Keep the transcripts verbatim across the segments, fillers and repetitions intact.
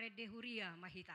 Marende huria ma hita.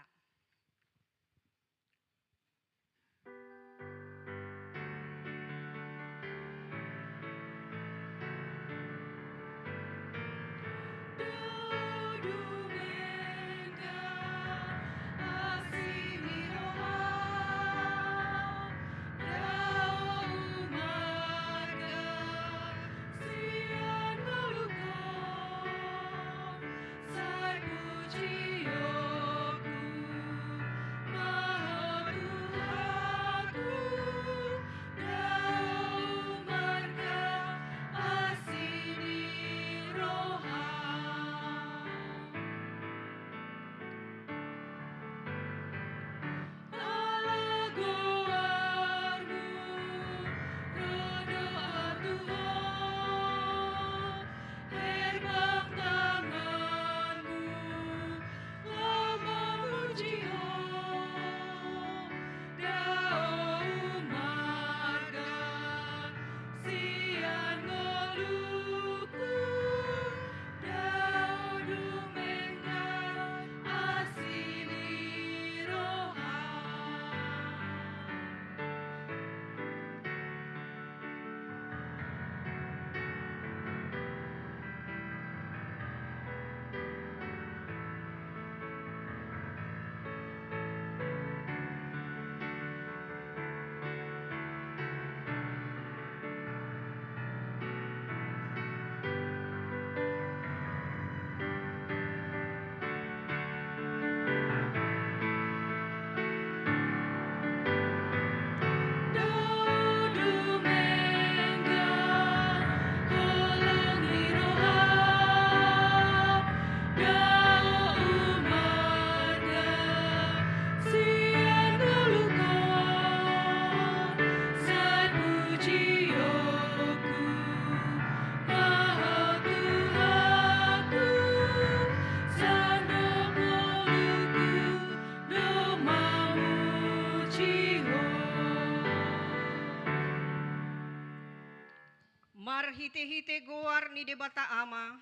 Marhitehite goar ni Debata Ama,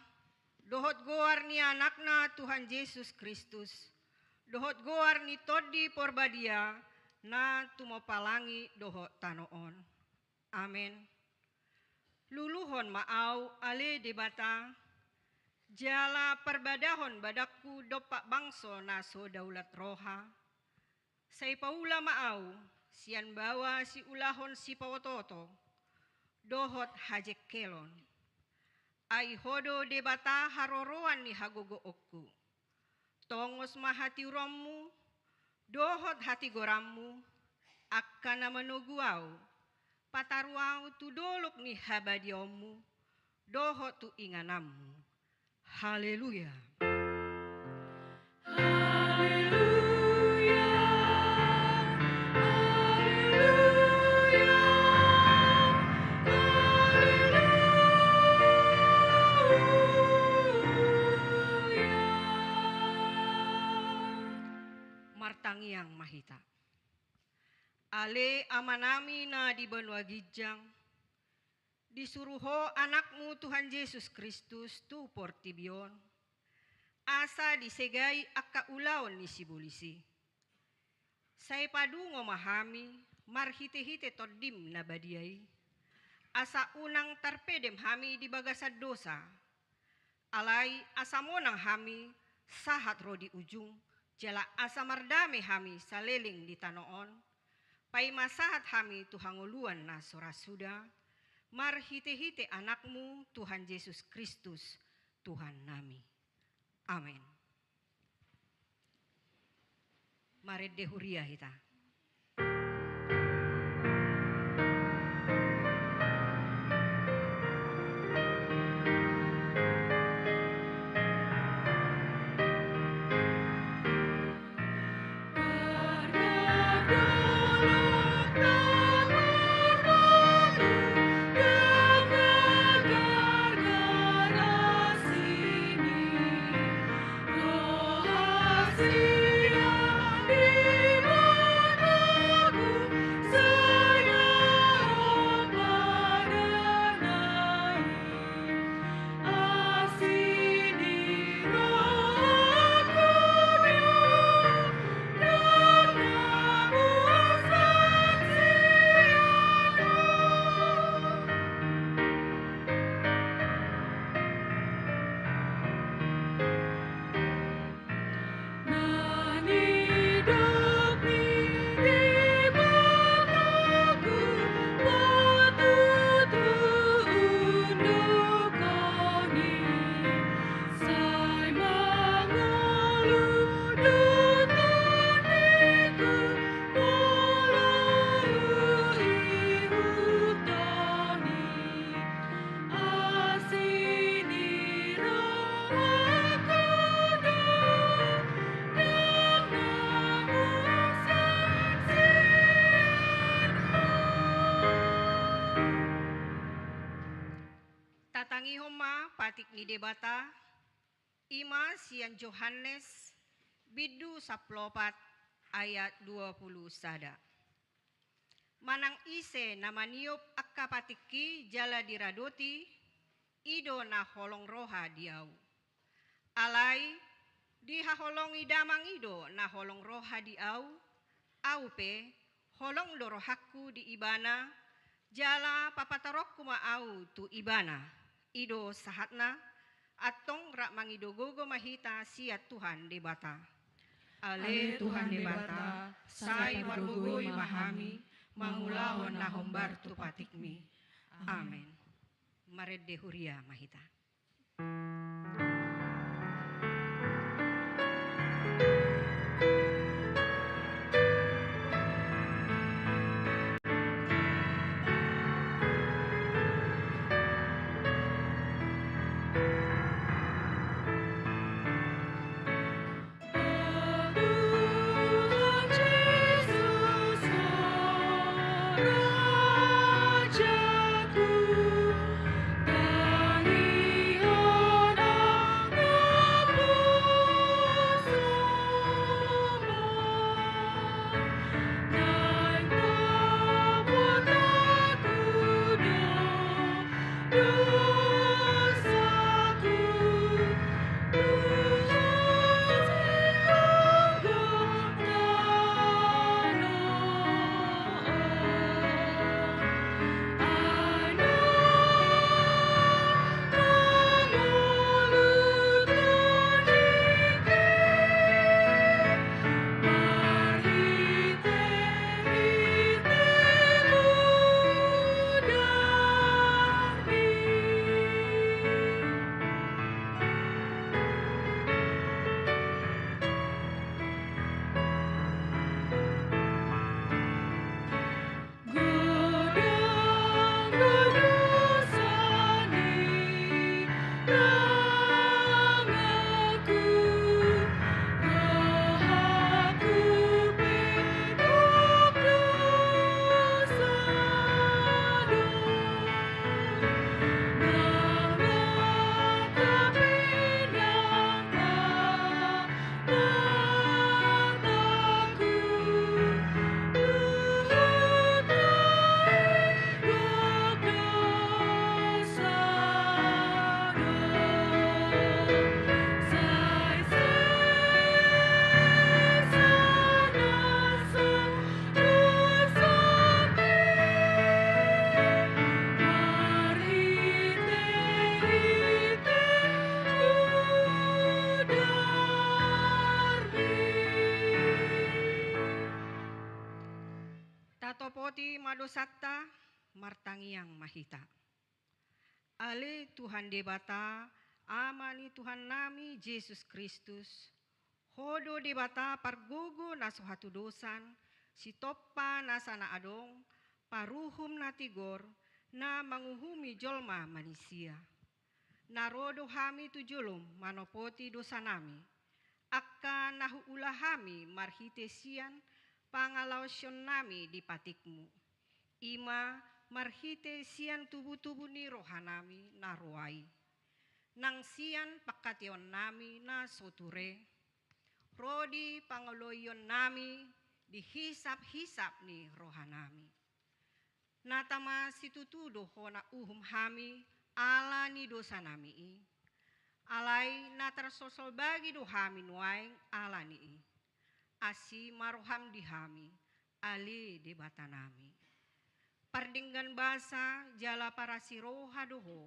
dohot goar ni Anakna Tuhan Jesus Kristus, dohot goar ni Tondi Porbadia, na tumompa langit dohot tano on. Amen. Luluhon ma au, ale Debata, jala parbadahon badangku dompak bangso na so daulat roha. Sai paula ma au sian baoa siulahon sipaotooto dohot hajengkelon. Ai Ho do Debata haroroan ni hagogoonku. Tongos ma hatiuronmu dohot hatigoranmu, angka na manogu au, pataru au tu dolok ni habadiaonmu dohot tu ingananmu. Haleluya. Haleluya. Haleluya. Haleluya. Martangiang ma hita. Ale Amanami na di banua ginjang, disuru Ho Anakmu Tuhan Jesus Kristus tu portibi on, asa disegai angka ulaon ni sibolis i. Sai padungo ma hami marhitehite Tondim na badia i, asa unang tarpedem hami di bagasan dosa, alai asa monang hami sahat ro di ujung, jala asa mardame hami saleleng di tano on, paima sahat hami tu hangoluan na so ra suda, marhitehite Anakmu Tuhan Jesus Kristus, Tuhannami. Amen. Marende huria hita. Tangihon ma patik ni Debata, i ma sian Johannes, bindu sampulu opat, ayat dua pulu sada. Manang ise na maniop angka patikki jala diradoti, i do na holong roha di Ahu. Alai, dihaholongi Damang i do na holong roha di Ahu, Ahu pe, holong do rohangku di ibana, jala papataronku ma Ahu tu ibana. I do sahatna, antong rap mangido gogo ma hita sian Tuhan Debata. Ale Tuhan Debata, sai pargogoi ma hami, mangulahon na hombar tu patikmi. Amen. Marende huria ma hita. Tatopoti ma dosanta, martangiang ma hita. Ale Tuhan Debata, Ama ni Tuhannami Jesus Kristus, Ho do Debata pargogo na so hatudosan, sitompa nasa na adong, paruhum na tigor, na manguhumi jolma manisia. Na ro do hami tu jolom manopoti dosanami, angka na huula hami marhite sian pangalaosionnami di patikmu. I ma marhite sian tubutubu ni rohanami na roa i. Nang sian pangkataionnami na so ture, ro di pangoloionnami di hisaphisap ni rohanami. Na tama situtu do hona uhum hami ala ni dosanami i. Alai na tarsolsol bagi do hami nuaeng ala ni i. Asi ma roham di hami, ale Debatanami. Pardenggan basa jala parasi roha do ho,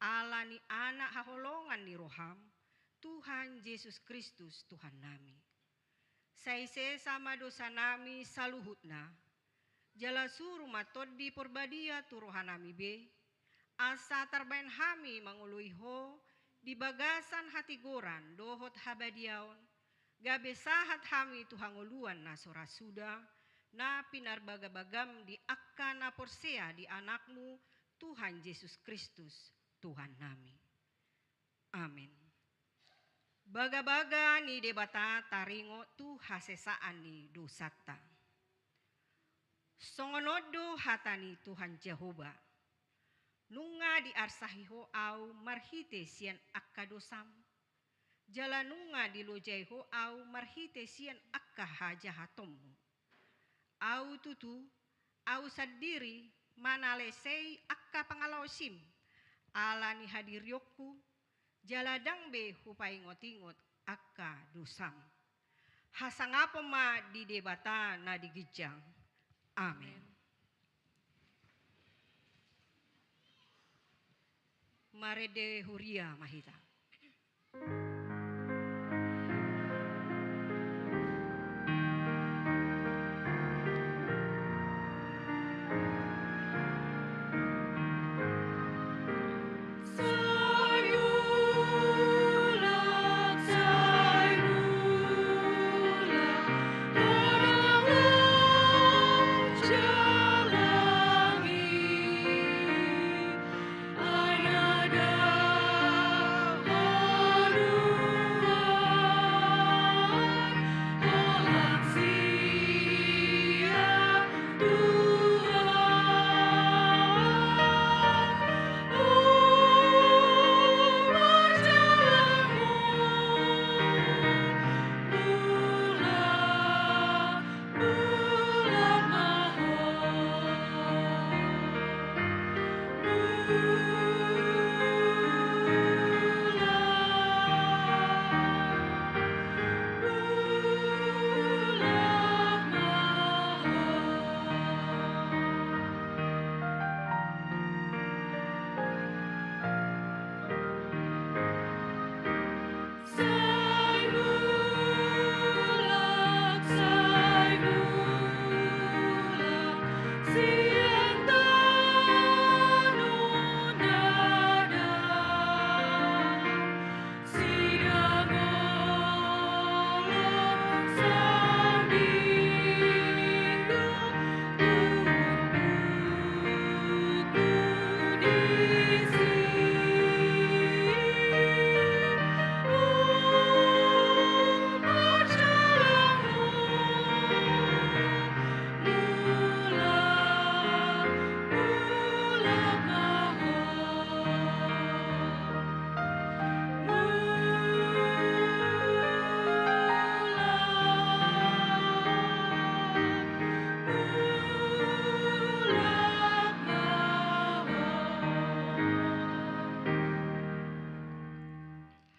ala ni Anak haholongan ni roham, Tuhan Jesus Kristus Tuhannami. Sai sesa ma dosanami saluhutna, jala suru ma Tondi Porbadia tu rohanami be, asa tarbaen hami mangoloi ho di bagasan hatigoran dohot habadiaon, gabe sahat hami tu hangoluan na so ra suda, na pinarbagabagam di angka na porsea di Anakmu, Tuhan Jesus Kristus, Tuhannami. Amen. Bagabaga ni Debata taringot tu hasesaan ni dosanta. Songon on do hata ni Tuhan Jahowa. Nunga diarsahi ho ahu marhite sian angka dosam, jala nunga dilojai ho ahu marhite sian angka hajahatonmu. Ahu tutu, ahu sandiri manalesei angka pangalaosim ala ni hadirionku, jala ndang be hupaingotingot angka dosam. Hasangapon ma di Debata na di ginjang. Amen. Marende huria ma hita.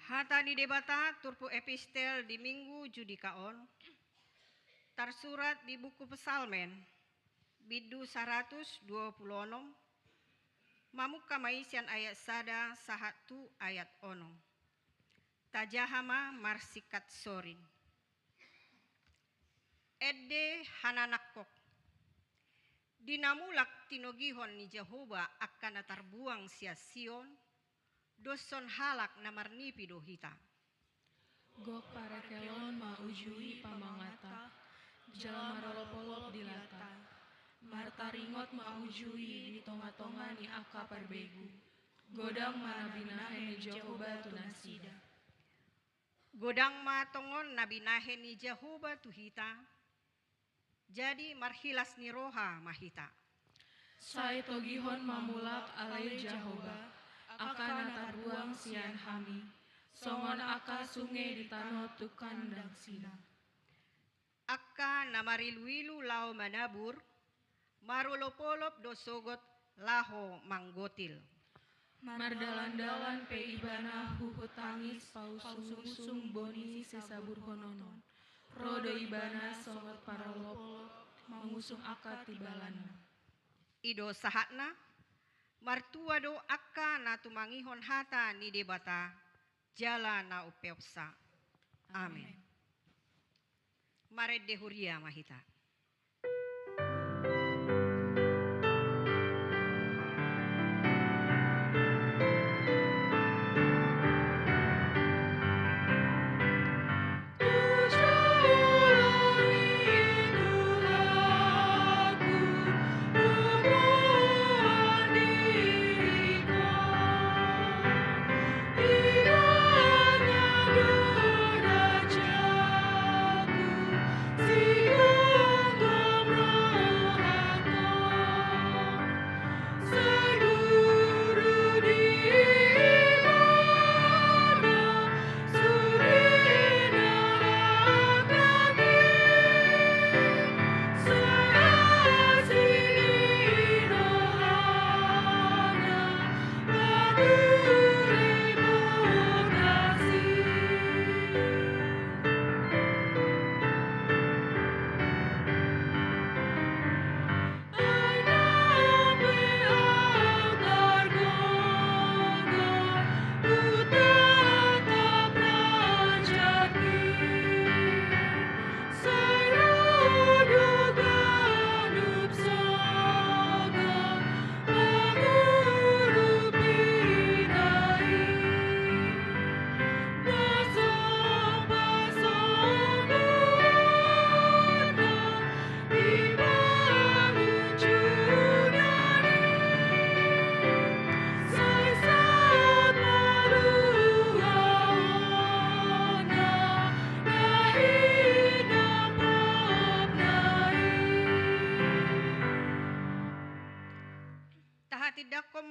Hata ni Debata turpuk epistel di Minggu Judika on tarsurat di buku Psalmen, bindu saratus dua pulu onom, mamungka ma i sian ayat sada sahat tu ayat onom. Tajaha ma marsingkat sorin. Ende hananangkok. Di na mulak tinogihon ni Jahowa angka na tarbuang sian Sion, doshon halak na marnipi do hita. Gok parekelon ma uju i pamanganta, jala marolopolop dilata. Martaringot ma uju i di tongatonga ni angka parbegu. Godang ma na binahen ni Jahowa tu nasida. Godang ma tongon na binahen ni Jahowa tu hita, jadi marhilas ni roha ma hita. Sai togihon ma mulak ale Jahowa, angka na tarbuang sian hami, songon angka sunge di tano tungkan dangsina. Angka na mariluilu laho manabur, marolopolop do sogot laho manggotil. Mardalandalan pe ibana huhut tangis pausungusung boni sisaburhonon on. Ro do ibana songon parolopolop mangusung angka tibalanna. I do sahatna, martua do angka na tumangihon hata ni Debata, jala na umpeopsa. Amen. Amen. Marende huria ma hita.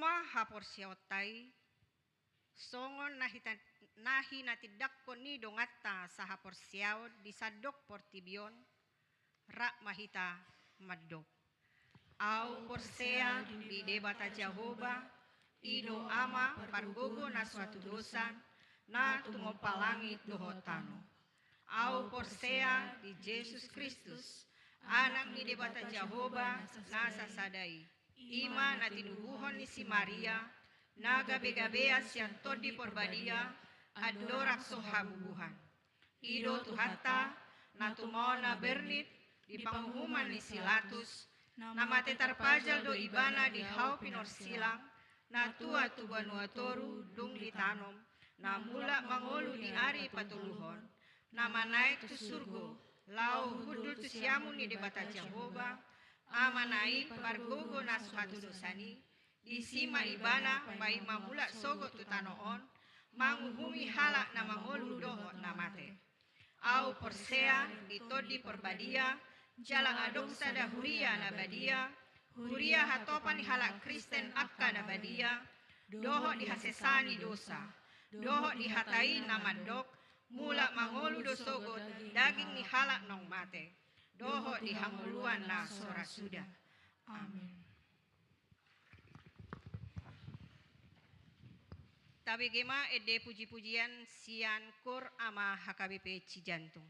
Haporseaonta i, songon na hita-, na hinatindangkon ni donganta sahaporseaon di sandok portibi on, rap ma hita mandok. Ahu porsea di Debata Jahowa, i do Ama pargogo na so hatudosan, na tumompa langit dohot tano. Ahu porsea di Jesus Kristus, Anak ni Debata Jahowa na sasada i. I ma na tinubuhon ni si Maria, na gabegabean sian Tondi Porbadia, andorang so habubuhan. I do Tuhanta, na tumaon na bernit di panguhuman ni si Latus, na mate tarpajal do Ibana di hau pinorsilang, na tua tu banua toru dung ditanom, na mulak mangolu di ari patoluhon, na manaek tu surgo, laho hundul tu siamun ni Debata Jahowa, Amana i pargogo na so hatudosan i, disi ma Ibana paima mulak sogot tu tano on, manguhumi halak na mangolu dohot na mate. Ahu porsea di Tondi Porbadia, jala adong sada huria na badia, huria hatopan ni halak Kristen angka na badia, dohot di hasesaan ni dosa, dohot di hata i na mandok, mulak mangolu do sogot daging ni halak naung mate, dohot di hangoluan na so ra suda. Amin. Tabege ma ende pujipujian sian Kor Ama H K B P Cijantung.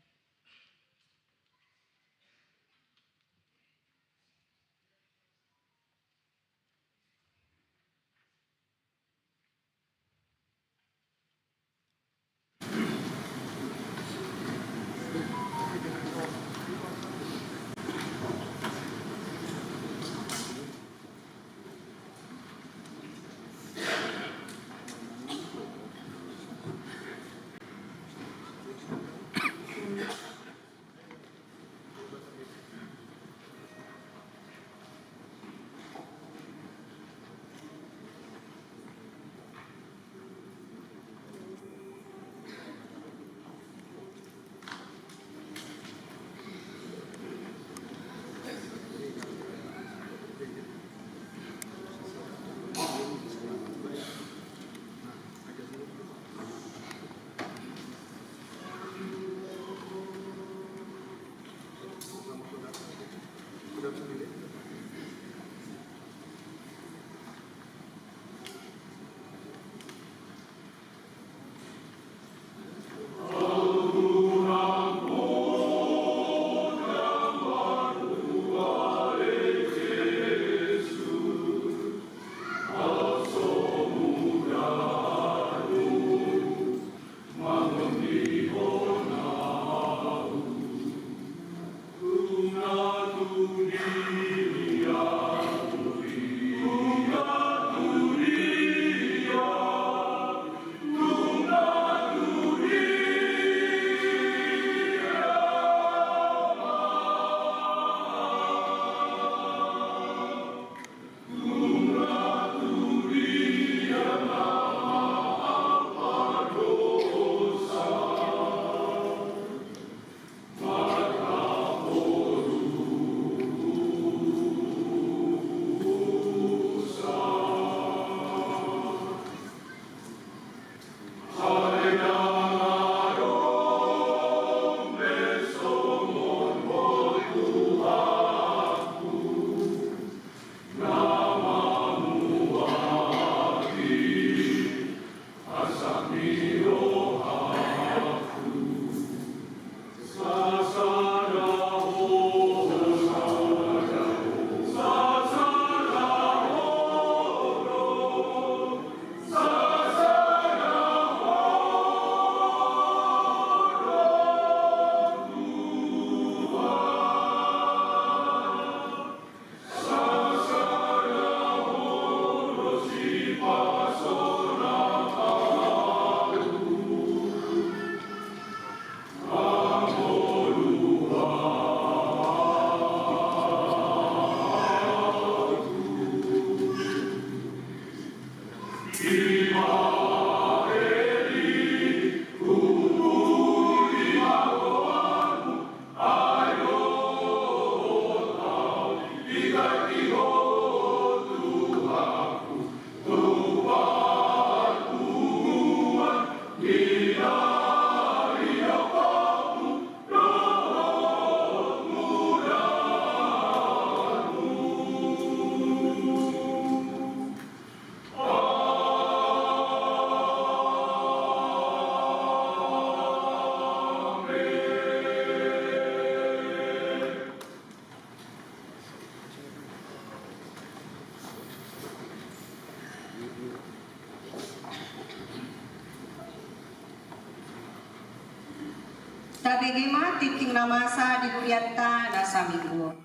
Tabege ma tingki na masa di hurianta na saminggu on.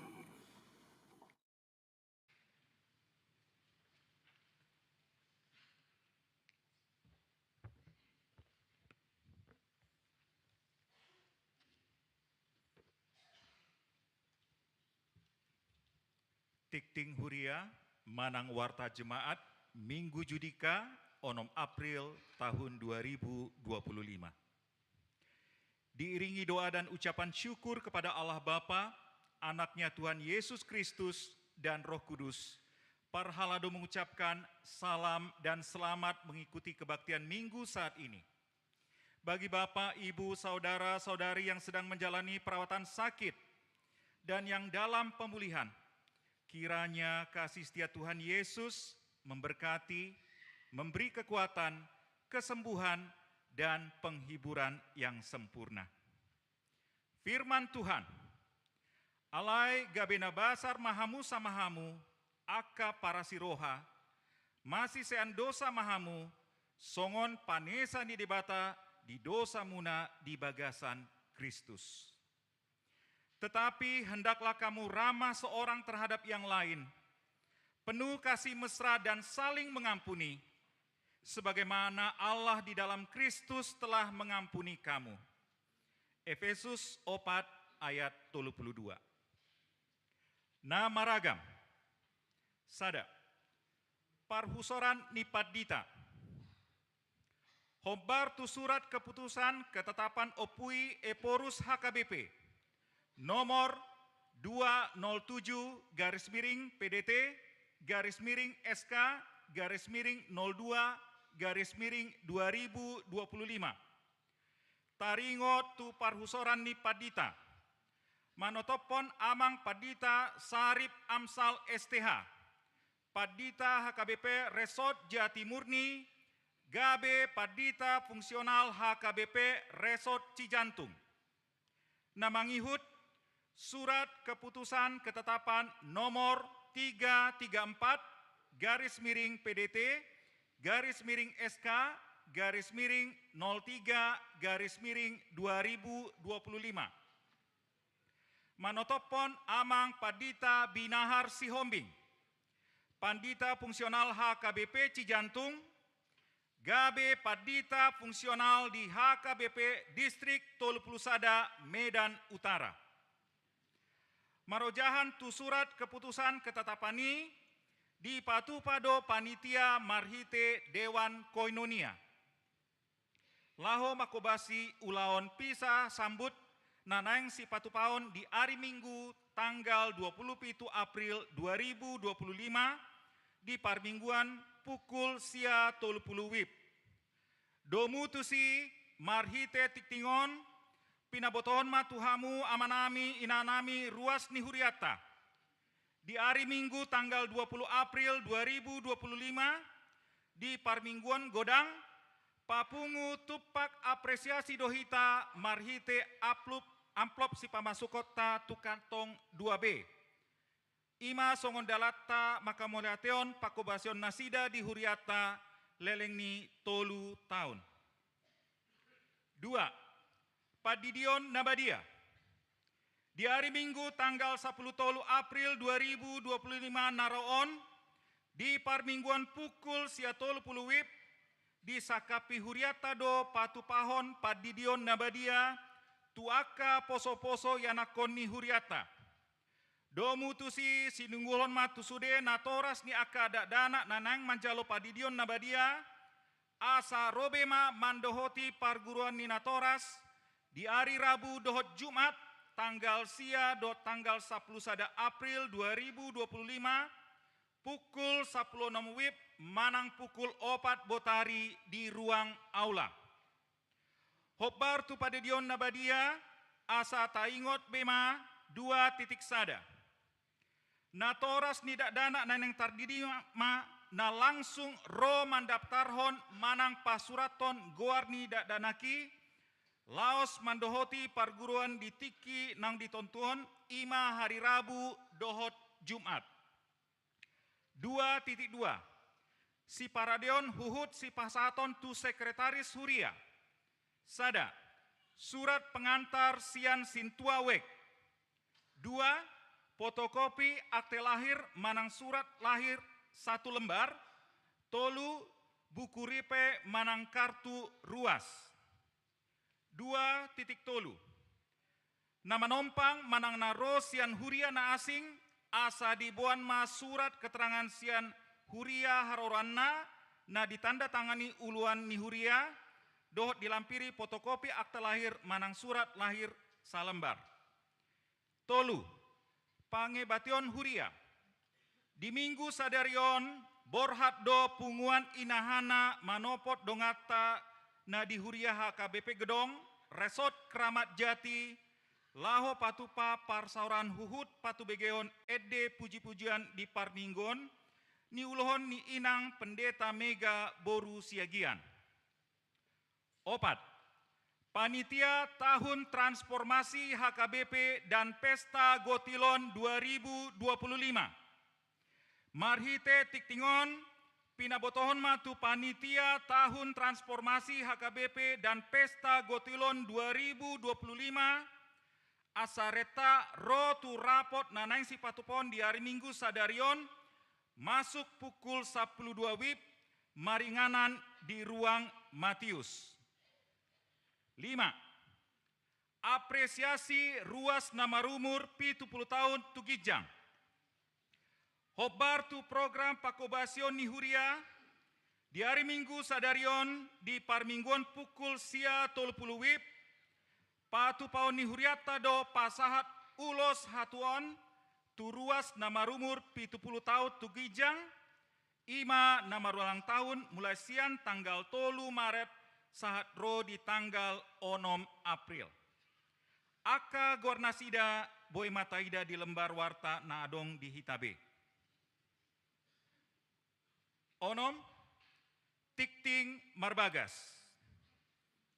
Tingting huria manang warta jemaat, Minggu Judika, onom April tahun dua ribu dua puluh lima. Diiringi doa dan ucapan syukur kepada Allah Bapa, Anaknya Tuhan Yesus Kristus, dan Roh Kudus, parhalado mengucapkan salam dan selamat mengikuti kebaktian Minggu saat ini. Bagi bapak, ibu, saudara, saudari yang sedang menjalani perawatan sakit dan yang dalam pemulihan, kiranya kasih setia Tuhan Yesus memberkati, memberi kekuatan, kesembuhan, dan penghiburan yang sempurna. Firman Tuhan, alai gabe na basar ma hamu sama hamu, angka parasiroha, masisean dosa ma hamu, songon panesa ni Debata di dosamuna di bagasan Kristus. Tetapi hendaklah kamu ramah seorang terhadap yang lain, penuh kasih mesra dan saling mengampuni, sebagaimana Allah di dalam Kristus telah mengampuni kamu. Efesus opat ayat tolu puluh dua. Na maragam. Sada. Parhusoran ni pandita. Hombar tu surat keputusan ketetapan ompui Ephorus H K B P nomor dua nol tujuh garis miring P D T garis miring S K garis miring nol dua garis miring dua ribu dua puluh lima. Taringot tu parhusoran ni pandita. Manotophon Amang Pandita Sarip Amsal S T H, Pandita H K B P Resort Jatimurni, gabe Pandita Fungsional H K B P Resort Cijantung. Na mangihut surat keputusan ketetapan nomor tiga tiga empat garis miring P D T garis miring S K garis miring nol tiga garis miring dua ribu dua puluh lima. Manotophon Amang Pandita Binahar Sihombing, Pandita Fungsional H K B P Cijantung, gabe Pandita Fungsional di H K B P Distrik tolu puluh sada Medan Utara. Marojahan tu surat keputusan ketetapan i, dipatupa do panitia marhite Dewan Koinonia. Laho mangkobasi ulaon misa sambut na naeng sipatupaon di ari Minggu tanggal dua puluh pitu April dua ribu dua puluh lima di parmingguan pukul sia tolu puluh wib. Domu tusi marhite tingting on, pinabotohon ma tu hamu amanami inanami ruas ni hurianta. Di ari Minggu tanggal dua puluh April dua ribu dua puluh lima, di parmingguan godang, papungu tumpak apresiasi do hita marhite amplop, amplop sipamasukonta tu kantong dua B. I ma songon dalanta mangkamauliateon pangkobasion nasida di hurianta leleng ni tolu taon. Dua, pandidion na badia. Di ari Minggu tanggal sampulu tolu April dua ribu dua puluh lima na ro on, di parmingguan pukul sia tolu puluh wib, disangkapi hurianta do patupahon pandidion na badia tu angka poso-poso ianakhon ni hurianta. Domu tusi sinunggulhon ma tu sude natoras ni angka dakdanak na naeng manjalo pandidion na badia, asa ro be ma mandohoti parguruan ni natoras di ari Rabu dohot Jumat, tanggal sia dohot tanggal sampulu sada April dua ribu dua puluh lima, pukul sampulu onom wib manang pukul opat botari di ruang aula. Hombar tu pandedion na badia, asa taingot be ma dua titik sada. Natoras ni dakdanak na naeng tardidi ma na langsung ro mandaptarhon manang pasurathon goar ni dakdanak i, laos mandohoti parguruan di tingki naung ditontuhon, i ma hari Rabu dohot Jumat. Dua titik dua. Siparadeon huhut sipasahaton tu sekretaris huria. Sada, surat pengantar sian sintua wijk. Dua, fotokopi akte lahir manang surat lahir satu lembar. Tolu, buku ripe manang kartu ruas. Dua titik tolu. Na manompang manang na ro sian huria na asing, asa diboan ma surat keterangan sian huria haroroanna, na ditandatangani uluan ni huria, dohot dilampiri fotokopi akta lahir manang surat lahir salembar. Tolu, pangebation huria. Di Minggu sadari on, borhat do punguan inahana manopot donganta na di huria H K B P Gedong, Resort Kramat Jati, laho patupa parsaoran huhut patubegehon ende pujipujian di parmingguon, niulohon ni Inang Pendeta Mega boru Siagian. Opat, panitia tahun transformasi H K B P dan pesta Gotilon dua ribu dua puluh lima. Marhite tingting on, pinabotohon ma tu panitia tahun transformasi H K B P dan pesta Gotilon dua ribu dua puluh lima, asa renta ro tu rapot na naeng sipatupaon di ari Minggu sadari on, masuk pukul sampulu dua wib, maringanan di ruang Matius. Lima, apresiasi ruas na marumur pitu pulu taon tu ginjang. Hombar tu program pangkobasion ni huria, di ari Minggu sadari on di parmingguon pukul sia tolu pulu wib, patupaon ni hurianta do pasahat ulos hatuaon tu ruas na marumur pitu pulu taon tu ginjang, i ma na marulang taon mulai sian tanggal tolu Maret sahat ro di tanggal onom April. Angka goar nasida boi ma taida di lembar warta na adong di hita be. Onom, tingting marbagas.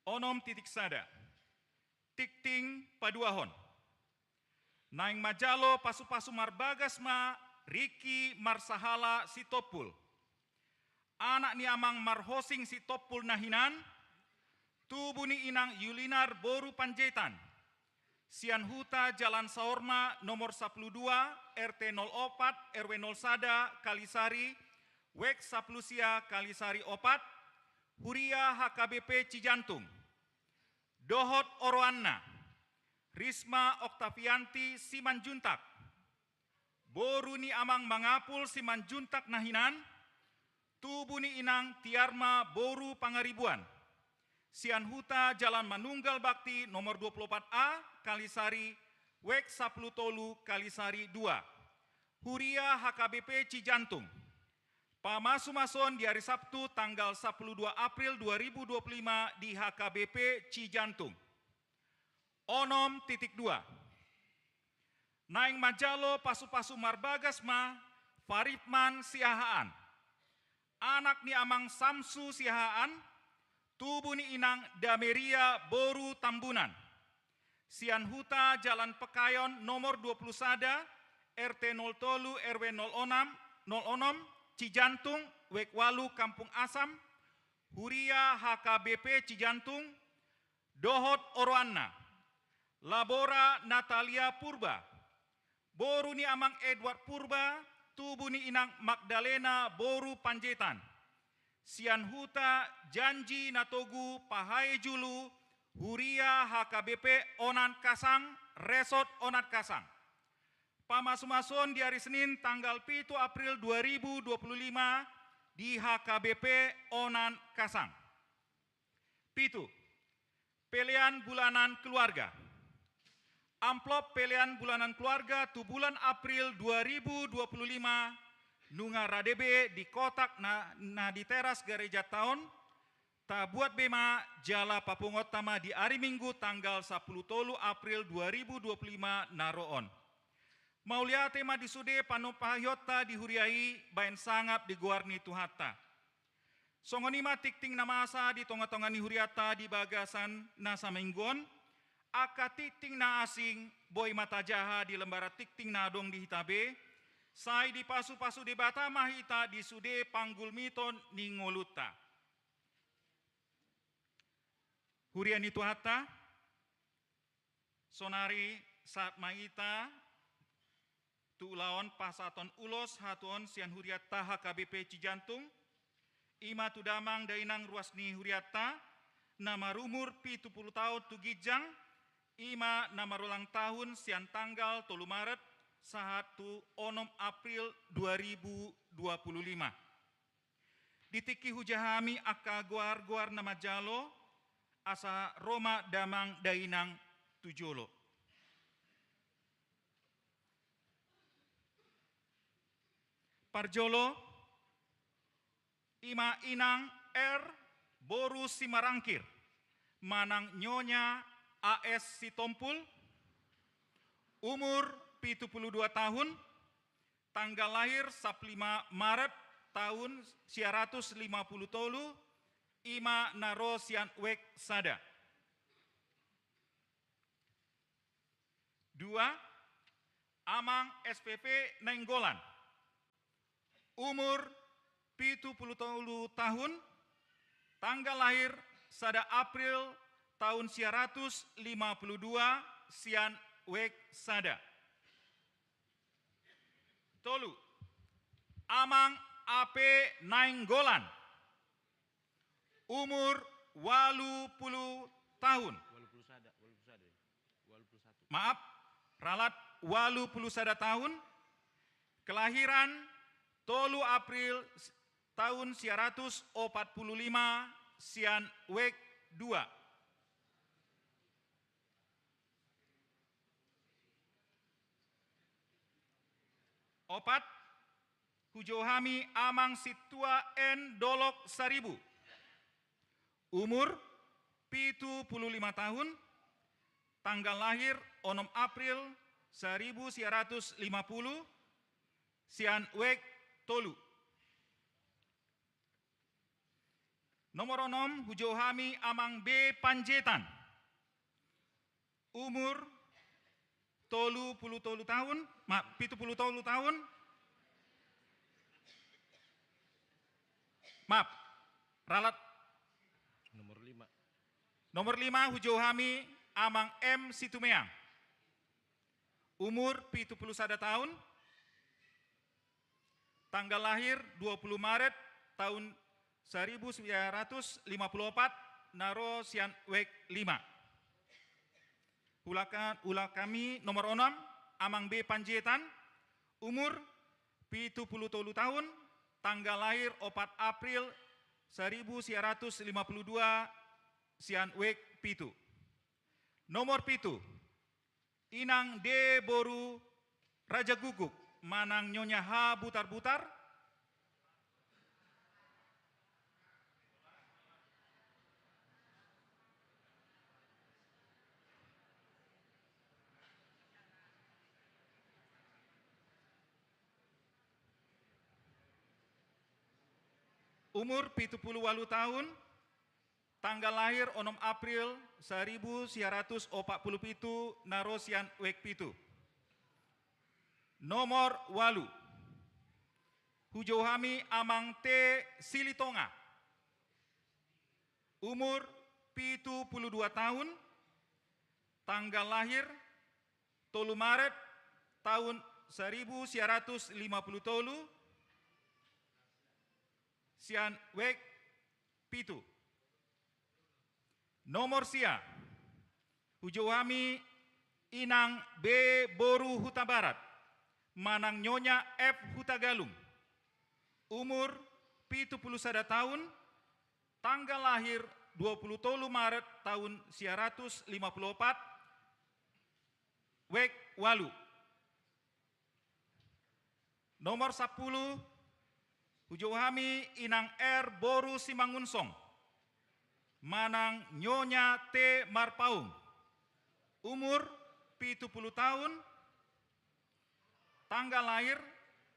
Onom titik sada, tingting paduahon. Naeng manjalo pasupasu marbagas ma Riki Marsahala Sitompul, anak ni amang Marhosing Sitompul na hinan, tubu ni inang Yulinar boru Panjaitan, sian huta Jalan Saorma nomor sampulu dua, R T nol opat, R W nol sada, Kalisari, wijk sampulu sia, Kalisari opat, huria H K B P Cijantung. Dohot oroanna, Risma Oktavianti Simanjuntak, boru ni amang Mangapul Simanjuntak na hinan, tubu ni inang Tiarma boru Pangaribuan, sian huta Jalan Manunggal Bakti nomor dua pulu opat A, Kalisari, wijk sampulu tolu, Kalisari dua, huria H K B P Cijantung. Pamasumasuon di ari Sabtu tanggal sampulu dua April dua ribu dua pulu lima di H K B P Cijantung. Onom titik dua. Naeng manjalo pasupasu marbagas ma Faripman Siahaan, anak ni amang Samsu Siahaan, tubu ni inang Dameria boru Tambunan, sian huta Jalan Pekayon nomor dua pulu sada, R T nol tolu, R W nol onom, nol onom, Cijantung, wijk walu, Kampung Asam, huria H K B P Cijantung, dohot oroanna, Labora Natalia Purba, boru ni amang Edward Purba, tubu ni inang Magdalena boru Panjaitan, sian huta Janji na Togu, Pahae Julu, huria H K B P Onan Kasang, Resort Onan Kasang. Pamasumasuon di ari Senin tanggal pitu April dua ribu dua pulu lima di H K B P Onan Kasang. Pitu, pelean bulanan keluarga. Amplop pelean bulanan keluarga tu bulan April dua ribu dua pulu lima nunga rade be di kotak na, na di teras garejanta on, Tabuat be ma jala papunguanta ma di ari Minggu tanggal sampulu tolu April dua ribu dua puluh lima na ro on. Mauliate ma di sude panumpahianta di huria i baen sangap di goar ni Tuhanta. Songon i ma tingting na masa di tonga-tonga ni hurianta di bagasan na saminggu on, angka tingting na asing boi ma tajaha di lembaran tingting na adong di hita be, sai dipasu-pasu Debata ma hita di sude panggulmiton ni ngolunta. Huria ni Tuhanta, sonari sahat ma hita tu ulaon pasahaton ulos hatuaon sian hurianta H K B P Cijantung, i ma tu damang dainang ruas ni hurianta, na marumur pitu pulu taon tu ginjang, i ma na marulang tahun sian tanggal tolu Maret sahat tu onom April dua ribu dua pulu lima. Di tingki hujaha hami angka goar-goar na manjalo, asa ro ma damang dainang tu jolo. Parjolo, i ma Inang R boru Simarangkir, manang Nyonya A S Sitompul, umur pitu pulu dua tahun, tanggal lahir sampulu lima Maret tahun sia ratus lima pulu tolu, i ma na ro sian wijk sada. Dua, Amang S P P Nainggolan, umur pitu pulu tolu tahun, tanggal lahir sada April tahun sia ratus lima pulu dua, sian wijk sada. Tolu, Amang A P Nainggolan, umur walu pulu tahun. Walu pulu sada, walu pulu sada. Walu pulu satu. Maaf, ralat, walu pulu sada tahun. Kelahiran tolu April s-, tahun sia ratus opat pulu lima, sian wijk dua. Opat, hujou hami Amang Sintua N Dolok Saribu, umur pitu pulu lima tahun, tanggal lahir onom April saribu sia ratus lima pulu, sian wijk tolu. Nomor onom, hujou hami Amang B Panjaitan, umur tolu pulu tolu tahun, ma-, pitu pulu tolu tahun. Maaf, ralat. Nomor lima. Nomor lima, hujou hami Amang M Situmeang, umur pitu pulu sada tahun, tanggal lahir dua pulu Maret tahun saribu sia ratus lima pulu opat, na ro sian wijk lima. Ulakan, ulang hami nomor onom, Amang B Panjaitan, umur pitu pulu tolu tahun, tanggal lahir opat April saribu sia ratus lima pulu dua, sian wijk pitu. Nomor pitu, Inang D boru Rajagukguk, manang Nyonya H Butarbutar, umur pitu pulu walu tahun, tanggal lahir onom April saribu sia ratus opat pulu pitu, na ro sian wijk pitu. Nomor walu, hujou hami Amang T Silitonga, umur pitu pulu dua tahun, tanggal lahir tolu Maret tahun saribu sia ratus lima pulu tolu, sian wijk pitu. Nomor sia, hujou hami Inang B boru Hutabarat, manang Nyonya F Hutagalung, umur pitu pulu sada tahun, tanggal lahir dua pulu tolu Maret tahun sia ratus lima pulu opat, wijk walu. Nomor sampulu, hujou hami Inang R boru Simangunsong, manang Nyonya T Marpaung, umur pitu pulu taon, tanggal lahir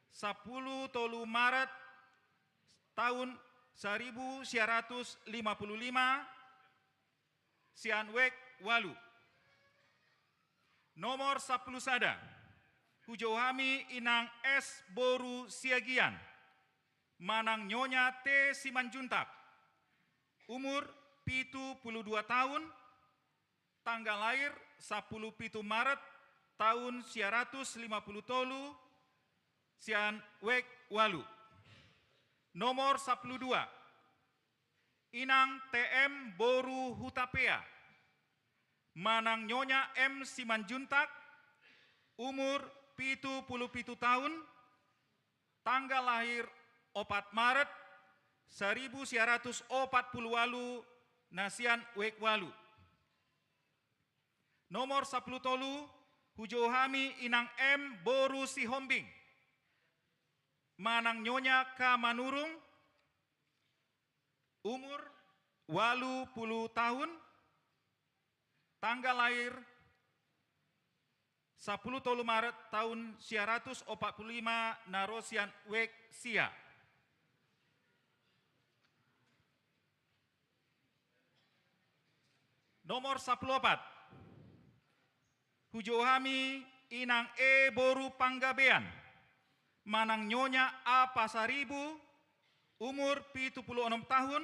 sampulu tolu Maret taon saribu sia ratus lima pulu lima, sian wijk ualu. Nomor sampulu sada, hujou hami Inang S boru Siagian, manang Nyonya T Simanjuntak, umur pitu pulu dua taon, tanggal lahir sampulu pitu Maret taon sia ratus lima pulu tolu, sian wijk ualu. Nomor sampulu dua, Inang T M boru Hutapea, manang Nyonya M Simanjuntak, umur pitu pulu pitu taon, tanggal lahir opat Maret saribu sia ratus opat pulu ualu, na sian wijk ualu. Nomor sampulu tolu, hujou hami Inang M boru Sihombing, manang Nyonya K Manurung, umur ualu pulu taon, tanggal lahir sampulu tolu Maret taon sia ratus opat pulu lima, na ro sian wijk sia. Nomor sampulu opat, hujou hami Inang E boru Panggabean, manang Nyonya A Pasaribu, umur pitu pulu onom taon,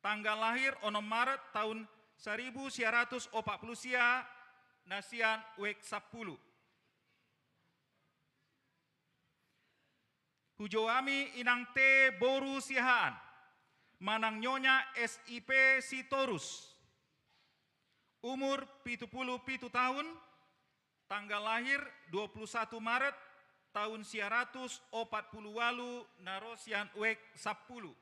tanggal lahir onom Maret taon saribu sia ratus opat pulu sia, na sian wijk sampulu. Hujou hami Inang T boru Siahaan, manang Nyonya S I P Sitorus, umur pitu pulu pitu taon, tanggal lahir dua pulu satu Maret taon sia ratus opat pulu ualu, na ro sian wijk sampulu.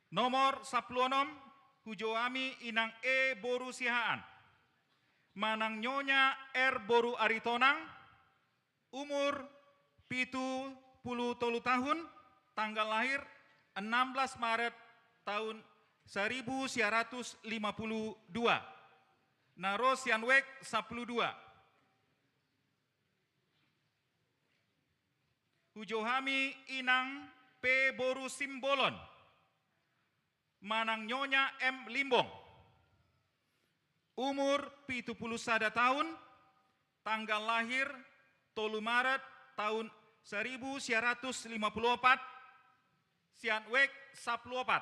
Nomor sampulu onom, hujou hami Inang E boru Siahaan, manang Nyonya R boru Aritonang, umur pitu pulu tolu taon, tanggal lahir enam belas Maret taon saribu sia ratus lima pulu dua, na ro sian wijk sampulu dua. Hujou hami Inang P boru Simbolon, manang Nyonya M Limbong, umur pitu pulu sada taon, tanggal lahir tolu Maret taon saribu sia ratus lima pulu opat, sian wijk sampulu opat.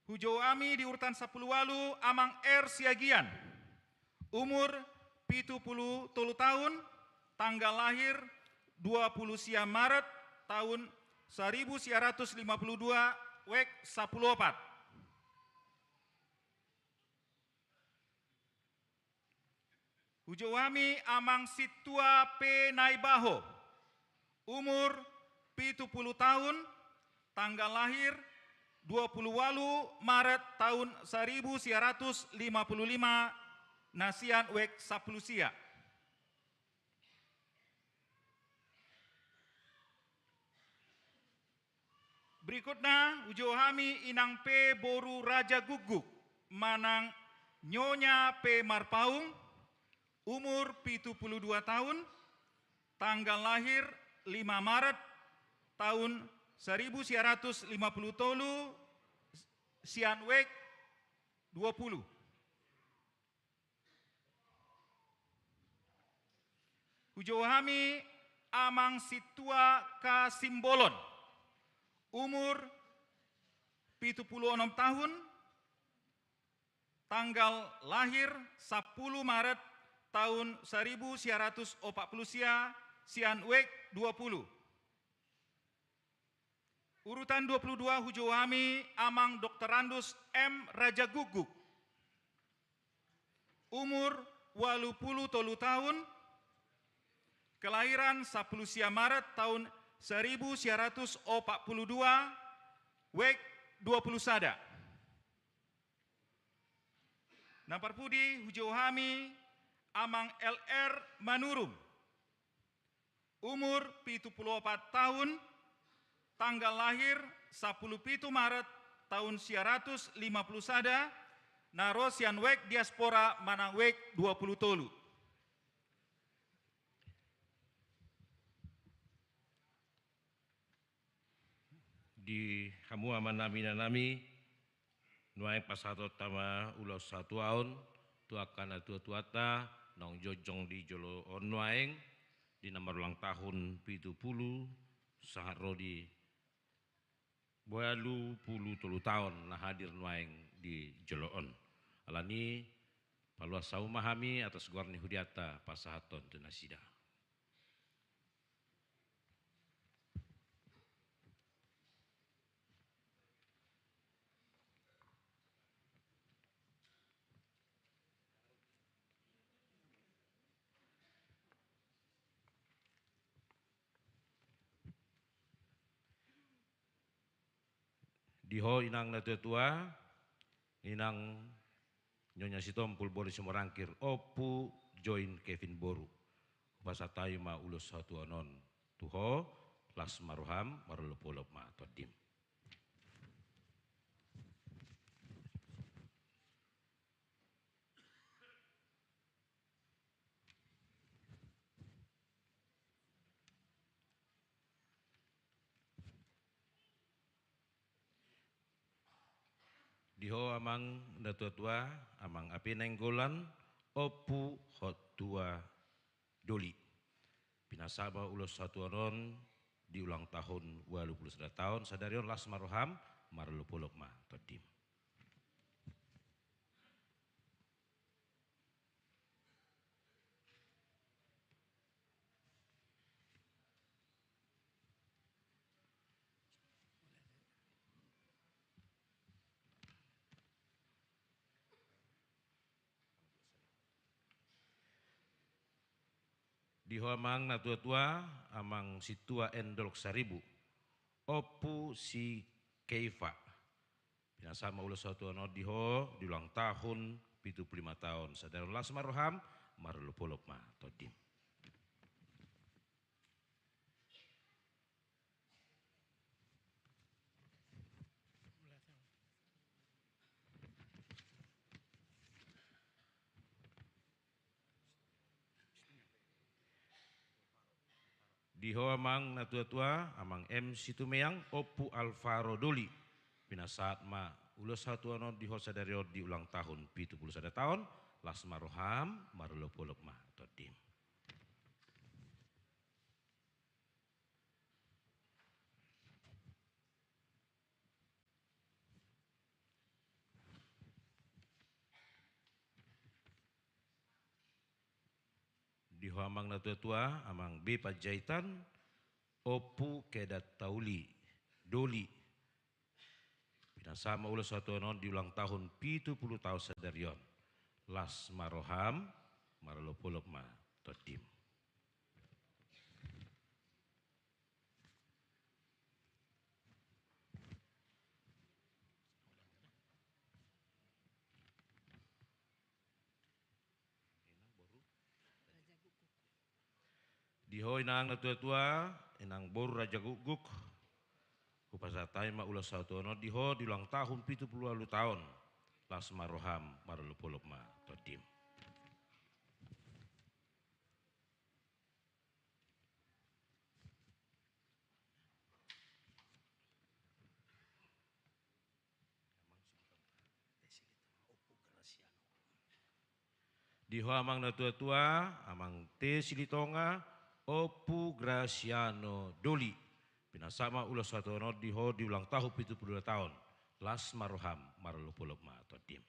Hujou hami di urutan sampulu ualu Amang R Siagian, umur pitu pulu tolu taon, tanggal lahir dua pulu sia Maret taon saribu sia ratus lima pulu dua, wijk sampulu opat. Hujou hami Amang Sintua P Naibaho, umur pitu pulu taon, tanggal lahir dua pulu ualu Maret taon saribu sia ratus lima pulu lima, na sian wijk sampulu sia. Berikutna, hujou hami Inang P boru Raja Guguk, manang Nyonya P Marpaung, umur pitu pulu dua taon, tanggal lahir lima Maret taon saribu sia ratus lima pulu tolu, sian wijk dua pulu. Hujou hami Amang Sintua K Simbolon, umur pitu pulu onom taon, tanggal lahir sampulu Maret taon saribu sia ratus opat pulu sia, sian wijk dua pulu. Urutan dua pulu dua, hujou hami Amang Doktorandus M Raja Guguk, umur ualu pulu tolu taon, kelahiran sampulu sia Maret taon saribu sia ratus opat pulu dua, wijk dua pulu sada. Na parpudi hujou hami Amang L R Manurung, umur pitu pulu opat taon, tanggal lahir sampulu pitu Maret taon sia ratus lima pulu sada, na ro sian wijk diaspora manang wijk dua pulu tolu. Di hamu amanami, inanami, nuaeng pasahatonta ma ulos hatuaon tu angka natuatuanta naung jongjong di jolo on nuaeng, di na marulang tahun pitu pulu sahat ro di ualu pulu tolu taon na hadir nuaeng di jolo on. Alani, paluas hamu ma hami atas goar ni hudianta pasahathon tu nasida. Di ho inang natuatua, inang Nyonya Sitompul boru Simorangkir, Ompu Join Kevin boru. Hupasahat hami ma ulos hatuaon on tu ho, las ma roham, marolopolop ma tondim. Di ho amang natuatua, amang Ape Nainggolan, Ompu Hottua Doli. Pinasahat ma ulos hatuaon on di ulang tahun ualu pulu sada taon sadari on, las ma roham, marolopolop ma tondim. Di ho amang natuatua, amang Sintua Endolk Saribu, Ompu Si Keifa. Pinasahat ma ulos hatuaon on di ho di ulang tahun pitu pulu lima taon sadari on, las ma roham, marolopolop ma tondim. Di ho amang natuatua, amang M Situmeang, Ompu Alvaro Doli. Pinasahat ma ulos hatuaon on di ho sadari on di ulang tahun pitu pulu sada taon, las ma roham, marolopolop ma tondim. Di ho amang natuatua, amang B Panjaitan, Ompu Kedat Tauli Doli. Pinasahat ma ulos hatuaon on di ulang tahun pitu pulu taon sadari on, las ma roham, marolopolop ma tondim. Di ho inang natuatua, inang boru Raja Gukguk, hupasahat hami ma ulos hatuaon on di ho di ulang tahun pitu pulu ualu taon, las ma roham, marolopolop ma tondim. Di ho amang natuatua, amang T Silitonga, Ompu Grasiano Doli. Pinasahat ma ulos hatuaon on di ho di ulang tahun pitu pulu dua taon. Las ma roham, marolopolop ma tondim.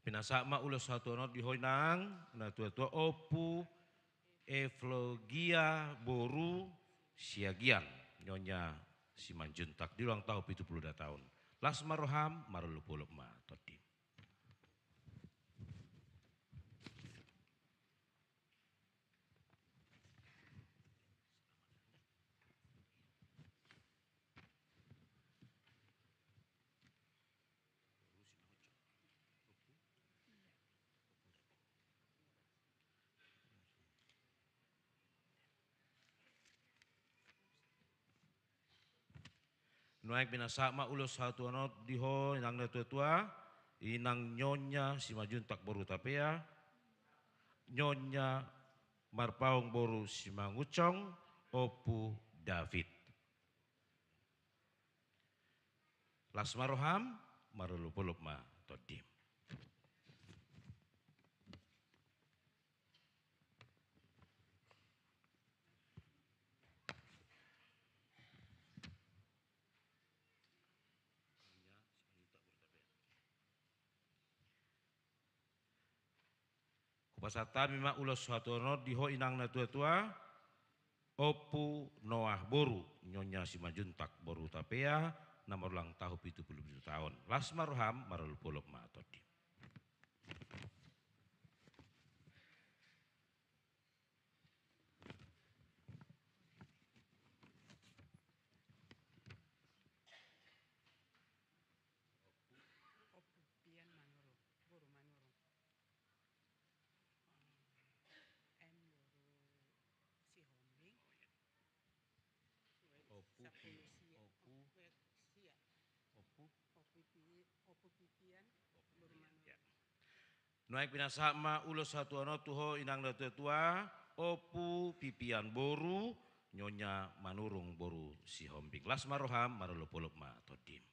Pinasahat ma ulos hatuaon di ho inang na tuatua, Ompu Evlogia boru Siagian, Nyonya Simanjuntak, di ulang tahun pitu pulu dua tahun. Las ma roham, marolopolop ma tondim. Nuaeng pinasahat ma ulos hatuaon di ho inang na tuatua, inang Nyonya Simanjuntak boru Tapea, Nyonya Marpaung boru Simangunsong, Ompu David. Las ma roham, marolopolop ma tondim. Hupasahat hami ma ulos hatuaon di ho inang na tuatua, Ompu Noah boru Nyonya Simanjuntak boru Tapea, na marulang tahun pitu pulu pitu tahun. Las ma roham, marolopolop ma tondim. Ompu Pian Manurung, boru Manurung. Em boru Sihombing. Ompu Pi-, Ompu. Ompu. Ompu Pi-, Ompu Pipian, boru Manurung. Ya. Nuaeng pinasahat ma ulos hatuaon tu ho inang na tuatua, Ompu Pipian boru Nyonya Manurung boru Sihombing. Las ma roham, marolopolop ma tondim.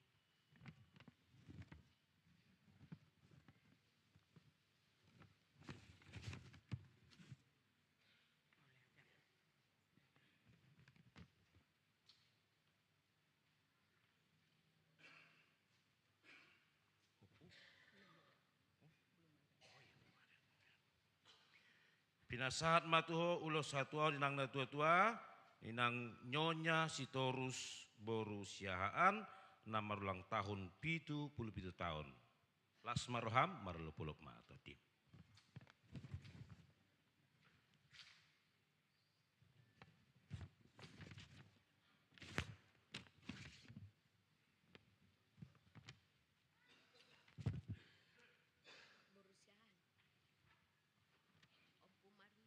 Pinasahat ma tu ho ulos hatuaon inang na tuatua, inang Nyonya Sitorus boru Siahaan, na marulang tahun pitu pulu pitu tahun. Las ma roham, marolopolop ma tondim. Boru Siahaan. Ompu Marisa.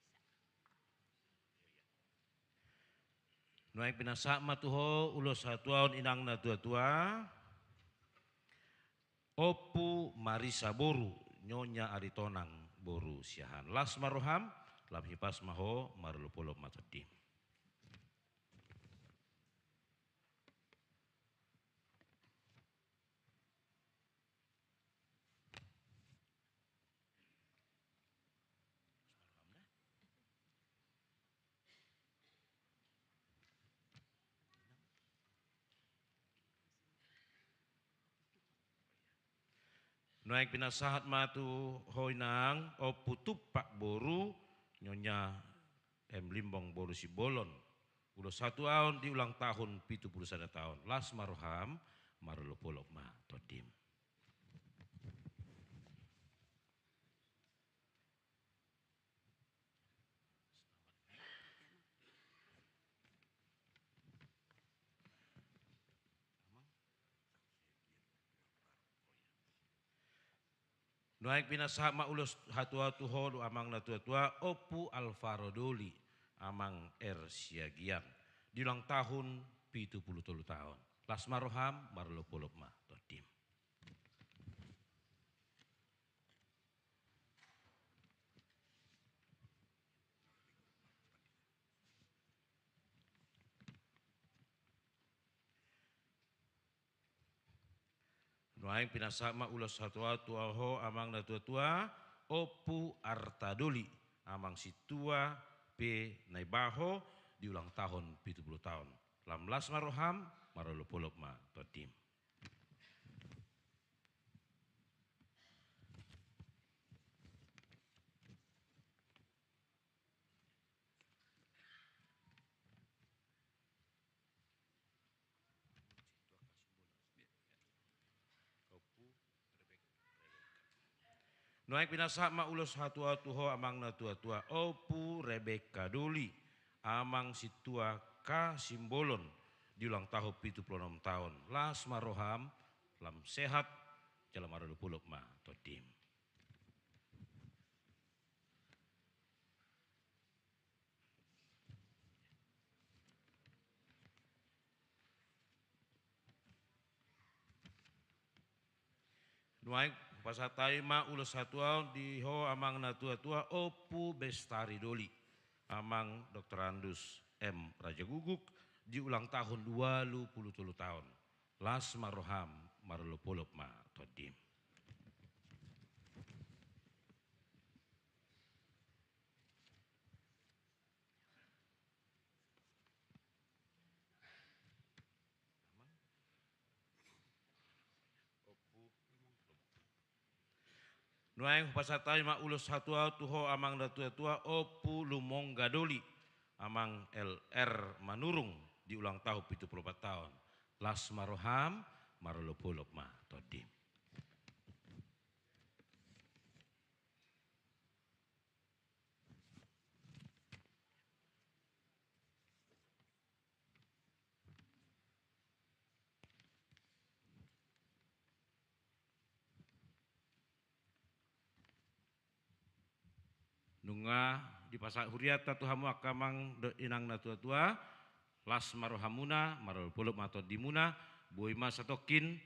Nuaeng pinasahat ma tu ho ulos hatuaon inang na tuatua, Ompu Marisa boru Nyonya Aritonang boru Siahaan. Las ma roham, lam hipas ma ho, marolopolop ma tondim. Nuaeng pinasahat ma tu ho inang, Ompu Tumpak boru Nyonya M Limbong boru Simbolon, ulos hatuaon di ulang tahun pitu pulu sada tahun. Las ma roham, marolopolop ma tondim. Nuaeng pinasahat ma ulos hatuaon tu ho, amang na tuatua, Ompu Alvaro Doli, amang R Siagian, di ulang tahun pitu pulu tolu tahun. Las ma roham, marolopolop ma tondim. Nuaeng pinasahat ma ulos hatuaon tu ho, amang na tuatua, Ompu Arta Doli, amang sintua pe Naibaho, di ulang tahun pitu pulu tahun. Lam las ma roham, marolopolop ma tondim. Nuaeng pinasahat ma ulos hatuaon tu ho amang na tuatua, Ompu Rebekka Doli, amang sintua Ka Simbolon, di ulang tahun pitu pulu onom taon. Las ma roham, lam sehat, jala marolopolop ma tondim. Nuaeng hupasahat hami ma ulos hatuaon di ho amang na tuatua, Ompu Bestari Doli, amang Doktorandus M Rajaguguk, di ulang tahun ualu pulu tolu taon. Las ma roham, marolopolop ma tondim. Nuaeng hupasahat hami ma ulos hatuaon tu ho amang na tuatua, Ompu Lumongga Doli, amang L R Manurung, di ulang tahun pitu pulu opat taon. Las ma roham, marolopolop ma tondim. Nunga dipasahat hurianta tu hamu angka amang dohot inang na tuatua, las ma rohamuna, marolopolop ma tondimuna, boi ma satongkin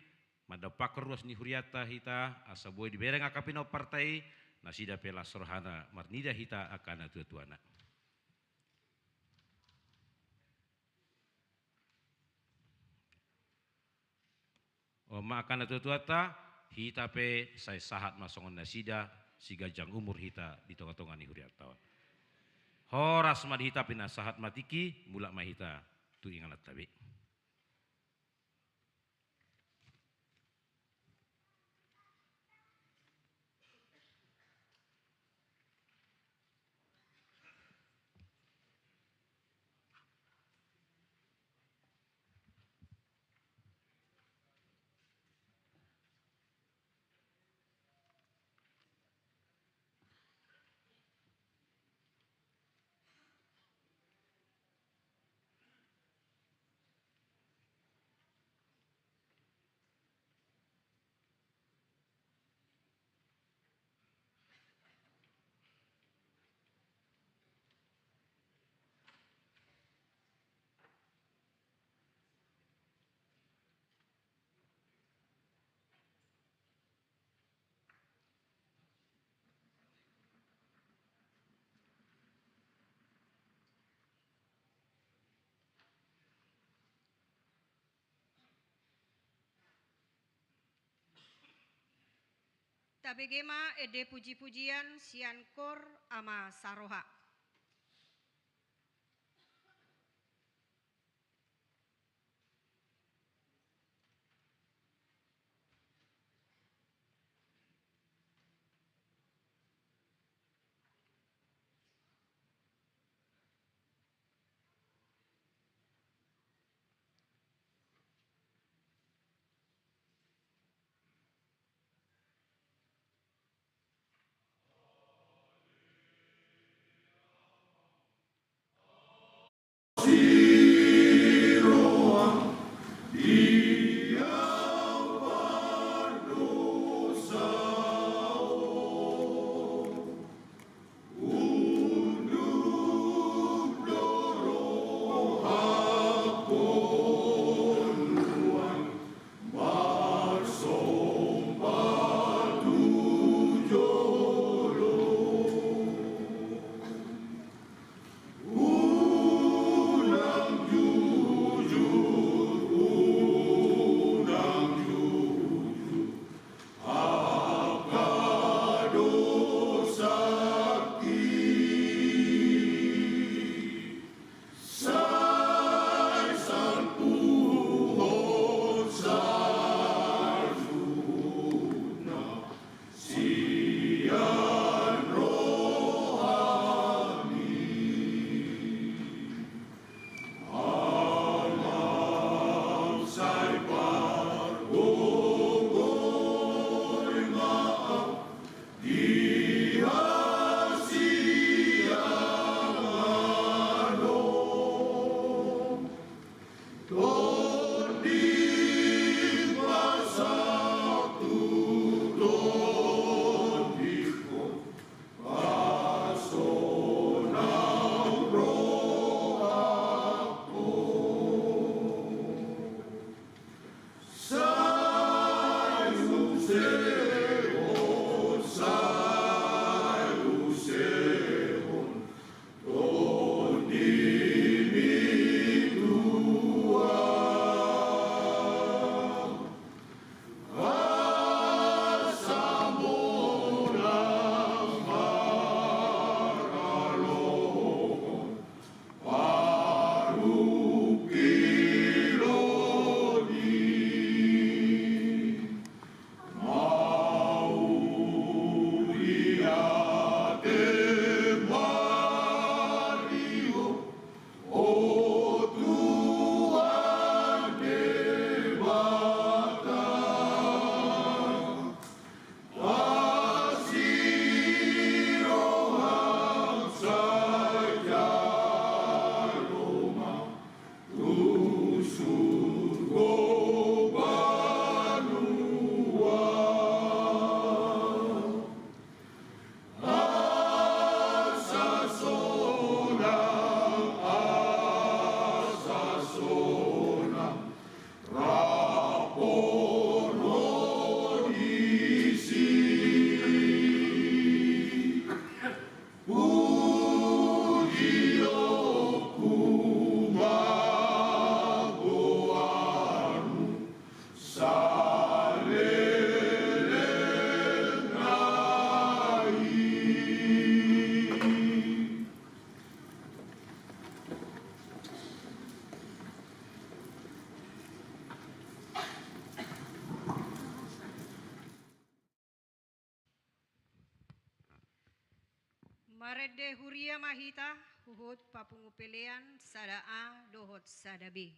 mandapothon ruas ni hurianta hita, asa boi dibereng angka pinomparta i, nasida pe las rohana, marnida hita angka na tuatuana. On ma angka na tuatuanta, hita pe sai sahat ma songon nasida, siganjang umur hita di tongatonga ni hurianta on. Horas ma di hita, pinasahat ma tingki, mulak ma hita tu ingananta be. Tabege ma ende pujipujian sian Kor Ama Saroha. Marende huria ma hita, huhut papungu pelean sada A dohot sada B.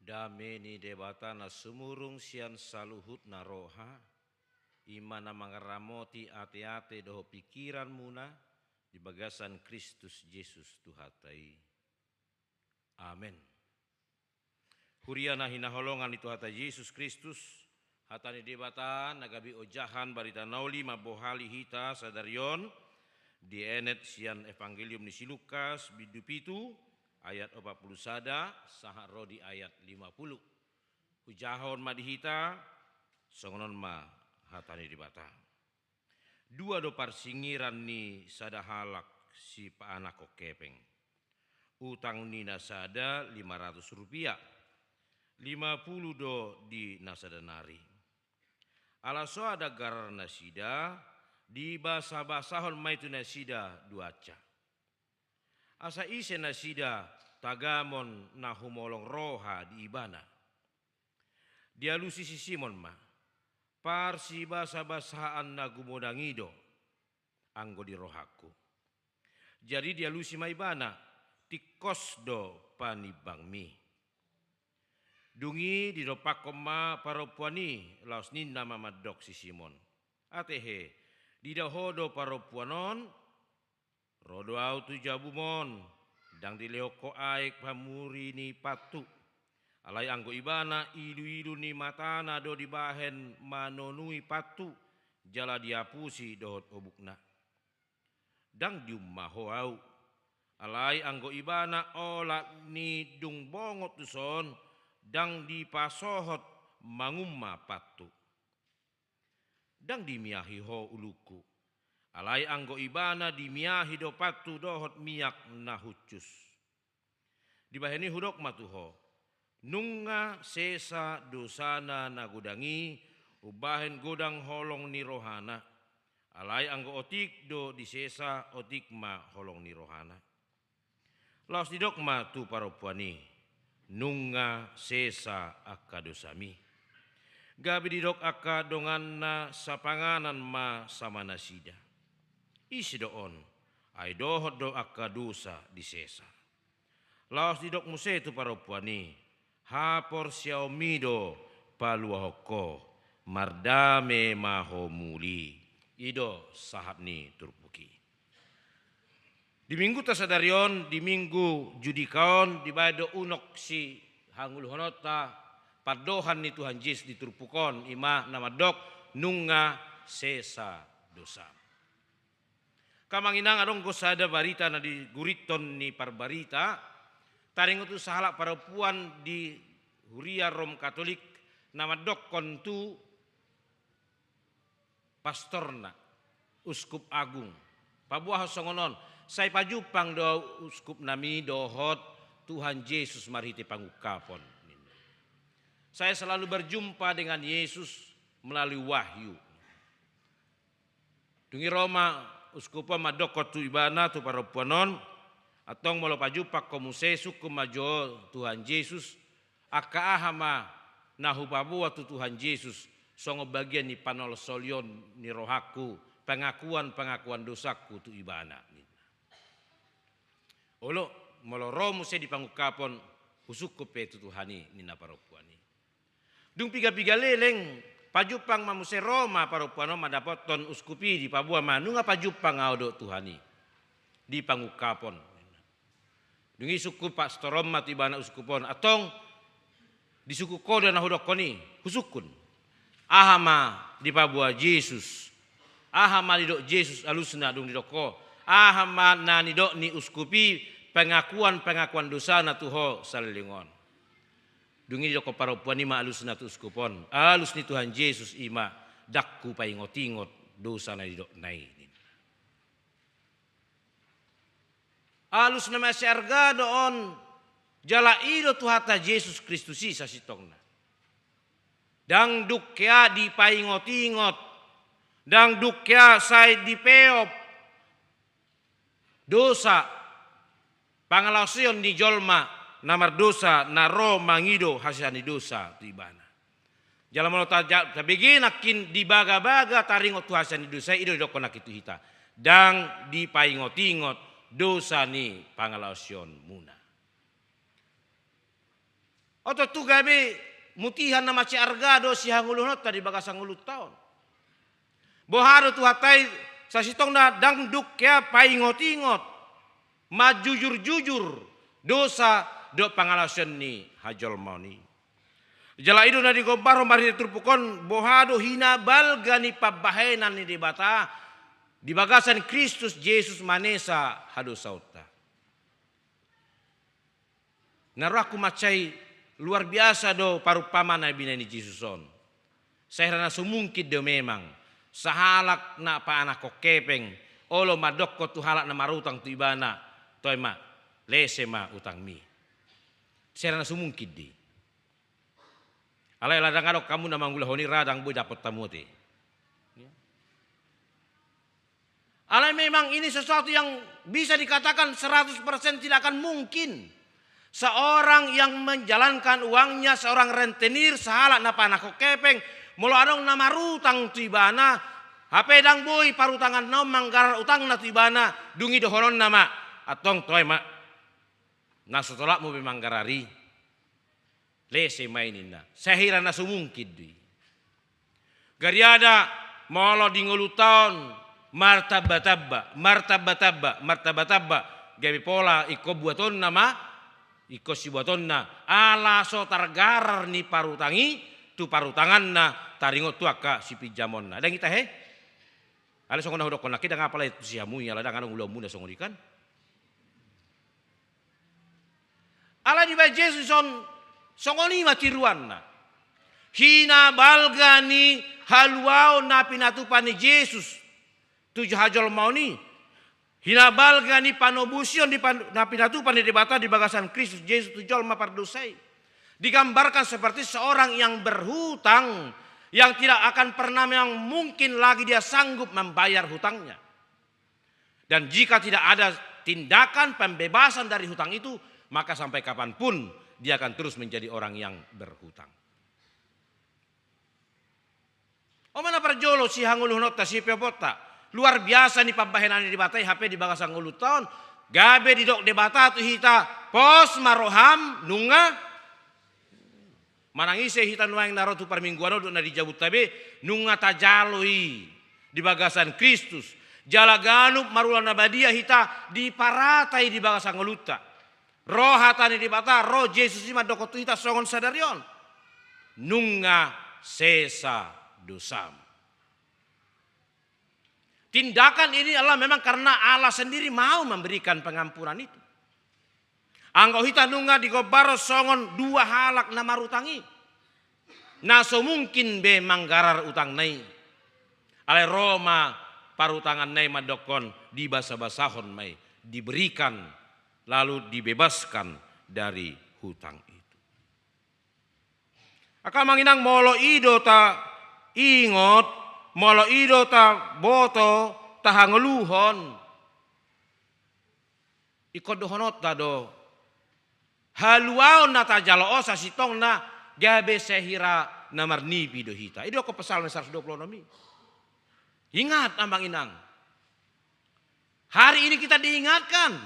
Dame ni Debata na sumurung sian saluhutna roha, i ma na mangaramoti ateate dohot pingkiranmuna di bagasan Kristus Jesus Tuhanta i. Amen. Huria na hinaholongan ni Tuhanta Jesus Kristus, hata ni Debata na gabe ojahan barita na uli mambohali hita sadari on, dienet sian Evangelium ni si Lukas, bindu pitu, ayat opat pulu sada, sahat ro di ayat lima pulu. Hujahahon ma di hita, songon on ma hata ni Debata. Dua do parsingiran ni sada halak sipaanakhon hepeng. Utang ni na sada lima ratus rupiah. Lima pulu do di na sada nari. Ala so adong garar nasida, dibasabasahon ma i tu nasida duansa. Asa ise nasida tagamon na humolong roha di ibana. Dialusi si Simon ma, parsibasabasaan na gumodang i do, anggo di rohangku. Jadi dialusi ma ibana, tingkos do panimbangmi. Dung i didompakhon ma parompuan i, laos ninna ma mandok si Simon. Atehe, diida ho do parompuan on, ro do ahu tu jabum on, ndang dilehon ho aek pamuri ni pantu. Alai anggo ibana iluilu ni matana do dibahen manonui pantu, jala diapusi dohot obukna. Ndang diumma ho ahu. Alai anggo ibana olat ni dung bongot tuson, ndang dipasohot mangumma pantu. Ndang dimiahi ho ulungku. Alai anggo ibana dimiahi do pantu dohot miak na hushus. Dibahen i hudok ma tu ho, nunga sesa dosana na godang i, umbahen godang holong ni rohana. Alai anggo otik do disesa, otik ma holong ni rohana. Laos didok ma tu parompuan i, nunga sesa angka dosami. Gabe didok angka donganna sapanganan ma sama nasida. Ise do on, ai dohot do angka dosa disesa. Laos didok muse tu parompuan i, haporseaonmi do paluahon ho, mardame ma ho muli. I do sahat ni turpuk i. Di mingguta sadari on, di minggu Judika on, dibahen do unok sihangoluhononta pandohan ni Tuhan Jesus di turpuk on, i ma na mandok nunga sesa dosa. Angka amang inang, adong do sada barita na digurithon ni parbarita, taringot tu sahalak parompuan di huria Rom Katolik na mandokkon tu pastorna, uskup agung. Paboahon songon on, sai pajumpang do ahu uskup nami dohot Tuhan Jesus marhite pangungkapon. Saya selalu berjumpa dengan Yesus melalui wahyu. Dung i ro ma uskup on mandokkon tu ibana, tu parompuan on, antong molo pajumpang ho muse, sungkun ma jo Tuhan Jesus, angka aha ma na hupaboa tu Tuhan Jesus, songon bagian ni panolsolion ni rohangku, pengakuan-pengakuan dosangku tu ibana, ninna. Olo, molo ro muse di pangungkapon, husungkun pe tu Tuhan i, ninna parompuan i. Dung piga-piga leleng, pajumpang ma muse, ro ma parompuan on mandapothon uskup i, dipaboa ma, nunga pajumpang ahu dohot Tuhan i di pangungkapon. Dung i sungkun pastor on ma tu ibana, uskup on, antong disungkun ho do na hudokkon i? Husungkun. Aha ma dipaboa Jesus? Aha ma nidok Jesus alusna dung didok ho? Aha ma na nidok ni uskup i, pengakuan-pengakuan dosana tu ho saleleng on? Dung i didokkon parompuan i ma alusna tu uskup on, alus ni Tuhan Jesus i ma, ndang hupaingot-ingot dosa na nidokna i, ninna. Alus na masiarga do on, jala i do Tuhanta Jesus Kristus i sasintongna. Ndang dung hea dipaingot-ingot, ndang dung hea sai dipeop dosa, pangalaosion ni jolma na mardosa na ro mangido hasesaan ni dosa tu ibana. Jala molo ta-, ja-, tabege nangkin di bagabaga taringot tu hasesaan ni dosa i, i do didokkon nangkin tu hita, ndang dipaingot-ingot dosa ni pangalaosionmuna. Oto tu gabe mutihan na mansai arga do sihangoluhononta di bagasan ngolunta on. Boha do Tuhanta i, sasintongna ndang dung hea paingot-ingot, manjujur-jujur dosa dohot pangalaosion ni hajolmaon i. Jala i do na digombarhon marhite turpuk on, boha do hinabalga ni pambahenan ni Debata di bagasan Kristus Jesus manesa hadosaonta. Na rohangku mansai luar biasa do parumpamaan na binahen ni Jesus on. Sai hira na so mungkin do memang sahalak na paanakhon hepeng olo mandokkon tu halak na marutang tu ibana, toe ma, lese ma utangmi. Sai hira na so mungkin do i. Alai ala ndang adong hamu na mangulahon i ra ndang boi dapot hamu ate. Alai memang ini sesuatu yang bisa dikatakan seratus persen tidak akan mungkin. Seorang yang menjalankan uangnya, seorang rentenir, sahalak na paanakhon hepeng, molo adong na marutang tu ibana, hape ndang boi parutanganna on manggarar utangna tu ibana, dung i dohononna ma, antong toe ma. Na so tolapmu pe manggarar i. Lese ma i ninna. Sai hira na so mungkin do i. Gariada molo di ngolunta on martamba-tamba, martamba-tamba, martamba-tamba, gabe pola ingkon buatonna ma, ingkon sibuatonna, ala so targarar ni parutang i tu parutanganna taringot tu angka sipinjamonna. Ndang i tahe? Alai songon na hudokkon nangkin, ndang apala i tu si hamu i, ala ndang adong ulaonmuna songon i kan. Alai dibahen Jesus on, songon i ma tiruanna. Hinabalga ni haluaon na pinatupa ni Jesus tu hajolmaon i. Hinabalga ni panobusion di pan-, na pinatupa ni Debata di bagasan Kristus Jesus tu jolma pardosa i. Digambarkan seperti seorang yang berhutang, yang tidak akan pernah, memang mungkin lagi dia sanggup membayar hutangnya. Dan jika tidak ada tindakan pembebasan dari hutang itu, maka sampai kapanpun dia akan terus menjadi orang yang berhutang. On ma na parjolo sihangoluhononta, sipeoponta. Luar biasa ni pambahenan ni Debata i hape di bagasan ngolunta on. Gabe didok Debata tu hita, pos ma roham, nunga Manang ise hita nuaeng na ro tu parmingguan on dohot na di jabunta be, nunga tajalo i di bagasan Kristus. Jala ganup marula na badia hita diparata i di bagasan ngolunta. Ro hata ni Debata, ro Jesus i mandokkon tu hita songon sadari on. Nunga sesa dosam. Tindakan ini adalah memang karena Allah sendiri mau memberikan pengampunan itu. Anggo hita nunga digombarhon songon dua halak na marutang i. Na so mungkin be manggarar utangna i. Alai ro ma parutanganna i mandokkon dibasabasahon ma i, diberikan, lalu dibebaskan dari hutang itu. Angka amang inang, molo i do taingot, molo i do taboto, tahangoluhon. Ingkon dohononta do, haluaon na tajalo on sasintongna gabe sahira na marnipi do hita. I do dohot Psalmen saratus dua pulu onom i. Ingat amang inang. Hari ini kita diingatkan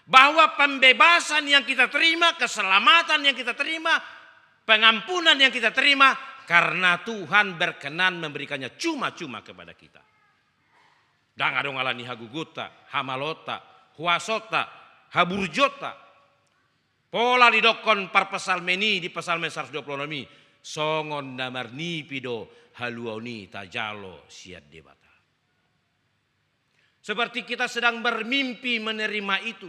bahwa pembebasan yang kita terima, keselamatan yang kita terima, pengampunan yang kita terima, karena Tuhan berkenan memberikannya cuma-cuma kepada kita. Ndang adong ala ni hagogoonta, hamaloonta, huasonta, haburjuonta. Pola didokkon parpsalmen i di Psalmen saratus dua pulu onom i, songon na marnipi do haluaon i tajalo sian Debata. Seperti kita sedang bermimpi menerima itu.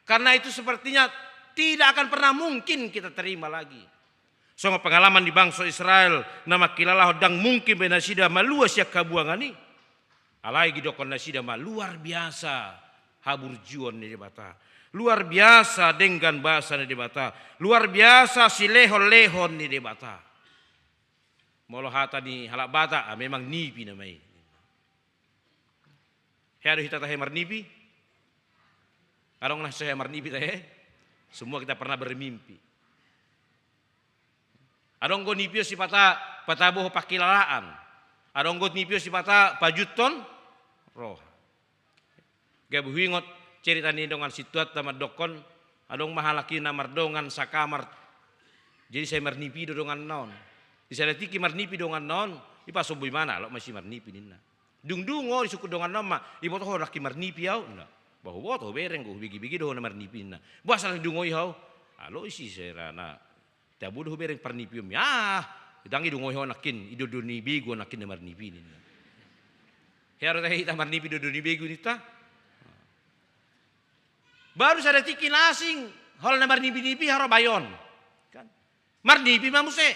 Karena itu sepertinya tidak akan pernah mungkin kita terima lagi. Songon pengalaman ni bangso Israel na mangkilalahon, ndang mungkin be nasida malua sian habuangan i. Alai didokkon nasida ma luar biasa haburjuon ni Debata. Luar biasa denggan basa ni Debata. Luar biasa silehonlehon ni Debata. Molo hata ni halak Batak, ah, memang nipi nama i. Hea do hita tahe marnipi? Adong na so hea marnipi tahe? Semua kita pernah bermimpi. Adong do nipi on sipata pataboho pangkilalaan. Adong do nipi on sipata pajuthon roha. Gabe huingot cerita ni dongan sintuanta mandokkon, adong ma halak i na mardongan sakamar Jadi sai marnipi do donganna on. Di sada tingki marnipi donganna on, dipasombu imana, alok ma si marnipi ninna. Dung dungo disungkun donganna on ma, iboto ho nangkin marnipi au, ninna. Bah, huboto, hubereng do, hubege-bege do ho na marnipi ninna. Boasa ndang didungoi ho? Aloi si serana. Tabo do hubereng parnipion. Ah, ndang didungoi ho nangkin, ido-ido ni begu nangkin na marnipi ninna. Hea do tahe hita marnipi do-ido ni begu ninta. Baru sada tingki na asing, holan na marnipi-nipi haroa bayon. Kan? Marnipi ma muse.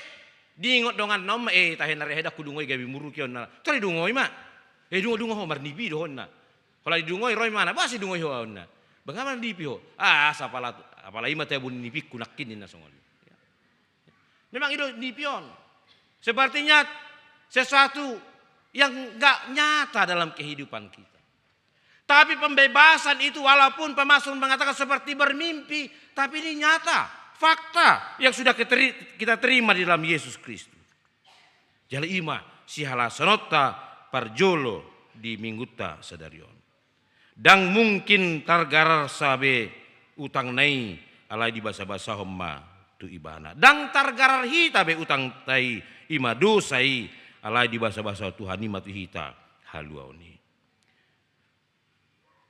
Diingot donganna on ma, eh, tahe na rehe ndang hudungoi gabe muruk i on na. Tor didungoi ma. Eh, dungo-dungo ho marnipi do ho ninna. Holan didungoi ro imana, boasa didungoi ho au ninna. Bah, nga marnipi ho. Ah, asa apala, apala i ma tabo ni nipingku nangkin ninna songon i. Memang ido nipi on. Sepertinya sesuatu yang nggak nyata dalam kehidupan kita. Tapi pembebasan itu walaupun pemasmur mengatakan seperti bermimpi, tapi ini nyata, fakta yang sudah keteri-, kita terima di dalam Yesus Kristus. Jala i ma sihalasononta parjolo di minggunta sadari on. Ndang mungkin targararsa be utangna i, alai dibasabasahon ma tu ibana. Ndang targarar hita be utangta i, i ma dosa i, alai dibasabasahon Tuhan i ma tu hita haluaon i.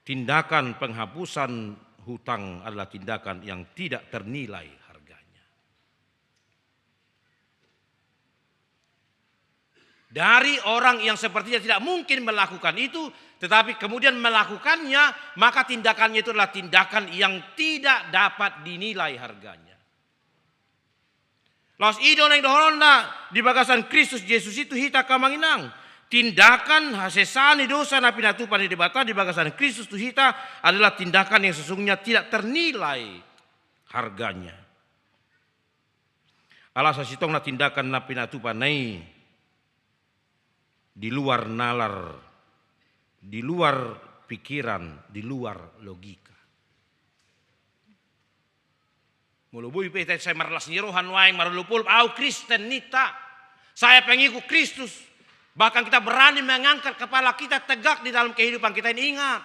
Tindakan penghapusan hutang adalah tindakan yang tidak ternilai harganya. Dari orang yang sepertinya tidak mungkin melakukan itu, tetapi kemudian melakukannya, maka tindakannya itu adalah tindakan yang tidak dapat dinilai harganya. Laos i do naeng dohononna di bagasan Kristus Jesus i tu hita, angka amang inang. Tindakan hasesaan ni dosa na pinatupa ni Debata di bagasan Kristus tu hita adalah tindakan yang sesungguhnya tidak ternilai harganya. Ala sasintongna tindakan na pinatupana i di luar nalar, di luar pikiran, di luar logika. Molo boi pe hita sai marlas ni roha nuaeng, marolopolop, au Kristen ninta, saya pengikut Kristus. Bahkan kita berani mengangkat kepala kita tegak di dalam kehidupan kita ini. Ingat,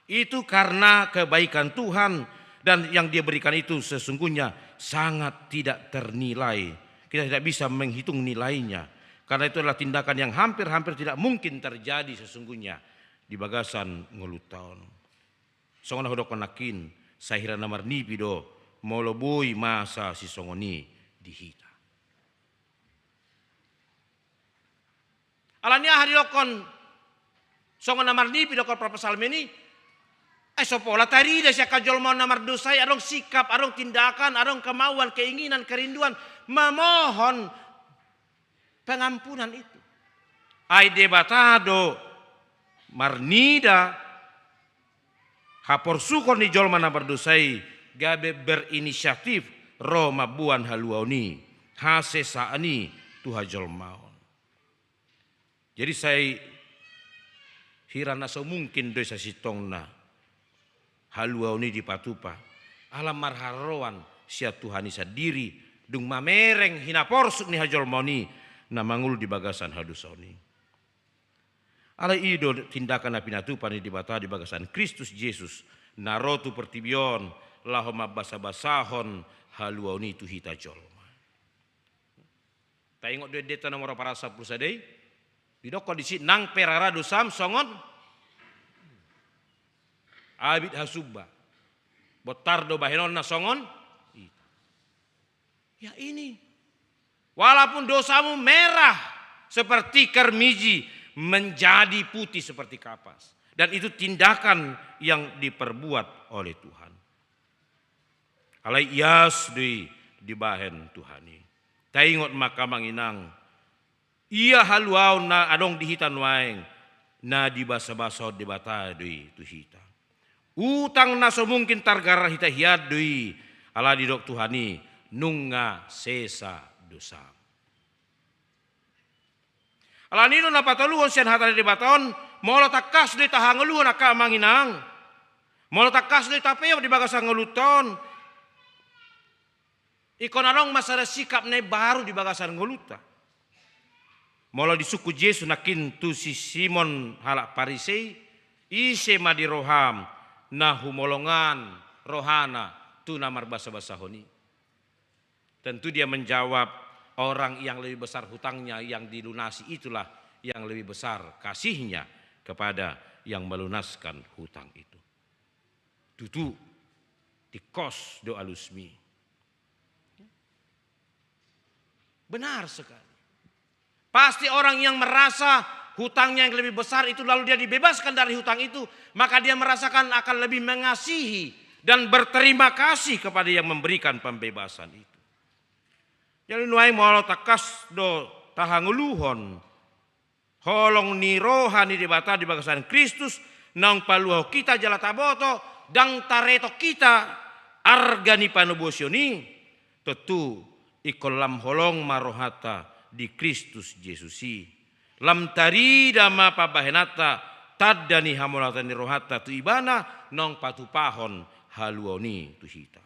itu karena kebaikan Tuhan, dan yang Dia berikan itu sesungguhnya sangat tidak ternilai. Kita tidak bisa menghitung nilainya. Karena itu adalah tindakan yang hampir-hampir tidak mungkin terjadi sesungguhnya di bagasan ngolunta on. Songon na hudokkon nangkin, sai hira na marnipi do molo boi masa sisongon i di hita. Alani aha didokkon songon na marnipi, dokkon parpsalmen i? Ai so pola tarida sian angka jolma on na mardosa i, adong sikap, adong tindakan, adong kemauan, keinginan, kerinduan memohon pengampunan itu. Ai Debata do marnida haporsuhon ni jolma na mardosa i, gabe berinisiatif ro mamboan haluaon i, hasesaan i tu hajolmaon. Jadi sai hira na so mungkin do i sasintongna haluaon i dipatupa, ala marharoroan sian Tuhan i sandiri, dung mamereng hinaporsuk ni hajolmaon i na mangolu di bagasan hadosaon i. Alai i do tindakan na pinatupa ni Debata di bagasan Kristus Jesus, na ro tu portibi on laho mambasabasahon haluaon i tu hita jolma. Taingot do endenta nomor opat ratus sampulu sada i, didokkon disi, nang pe rara dosam songon abit hasumba, bontar do bahenonna songon ita. Ya ini, walaupun dosamu merah seperti kermiji, menjadi putih seperti kapas. Dan itu tindakan yang diperbuat oleh Tuhan. Alai ias do i dibahen Tuhan i. Taingot ma, angka amang inang, ia haluaon na adong di hita nuaeng, na dibasabasahon Debata do i tu hita. Utang na so mungkin targarar hita hian do i, ala didok Tuhan i, nunga sesa dosam. Alani i do na patoluhon sian hata ni Debata on, molo tangkas do i tahangoluhon, angka amang inang, molo tangkas do i tapeop di bagasan ngolunta on, ingkon adong ma sada sikap na imbaru di bagasan ngolunta. Molo disungkun Jesus nangkin tu si Simon halak Parisei, ise ma di roham na humolongan rohana tu na marbasabasahon i? Tentu dia menjawab, orang yang lebih besar hutangnya yang dilunasi itulah yang lebih besar kasihnya kepada yang melunaskan hutang itu. Tutu, tingkos do alusmi. Benar sekali. Pasti orang yang merasa hutangnya yang lebih besar itu lalu dia dibebaskan dari hutang itu, maka dia merasakan akan lebih mengasihi dan berterima kasih kepada yang memberikan pembebasan itu. Jadi nuaeng molo tangkas do tahangoluhon holong ni roha ni Debata di bagasan Kristus, naung paluahon hita jala taboto, ndang tareto hita arga ni panobosion i, tontu ingkon lam holong ma rohanta di Kristus Jesus i. Lam tarida ma pambahenanta tanda ni hamauliateon ni rohanta tu Ibana naung patupahon haluaon i tu hita.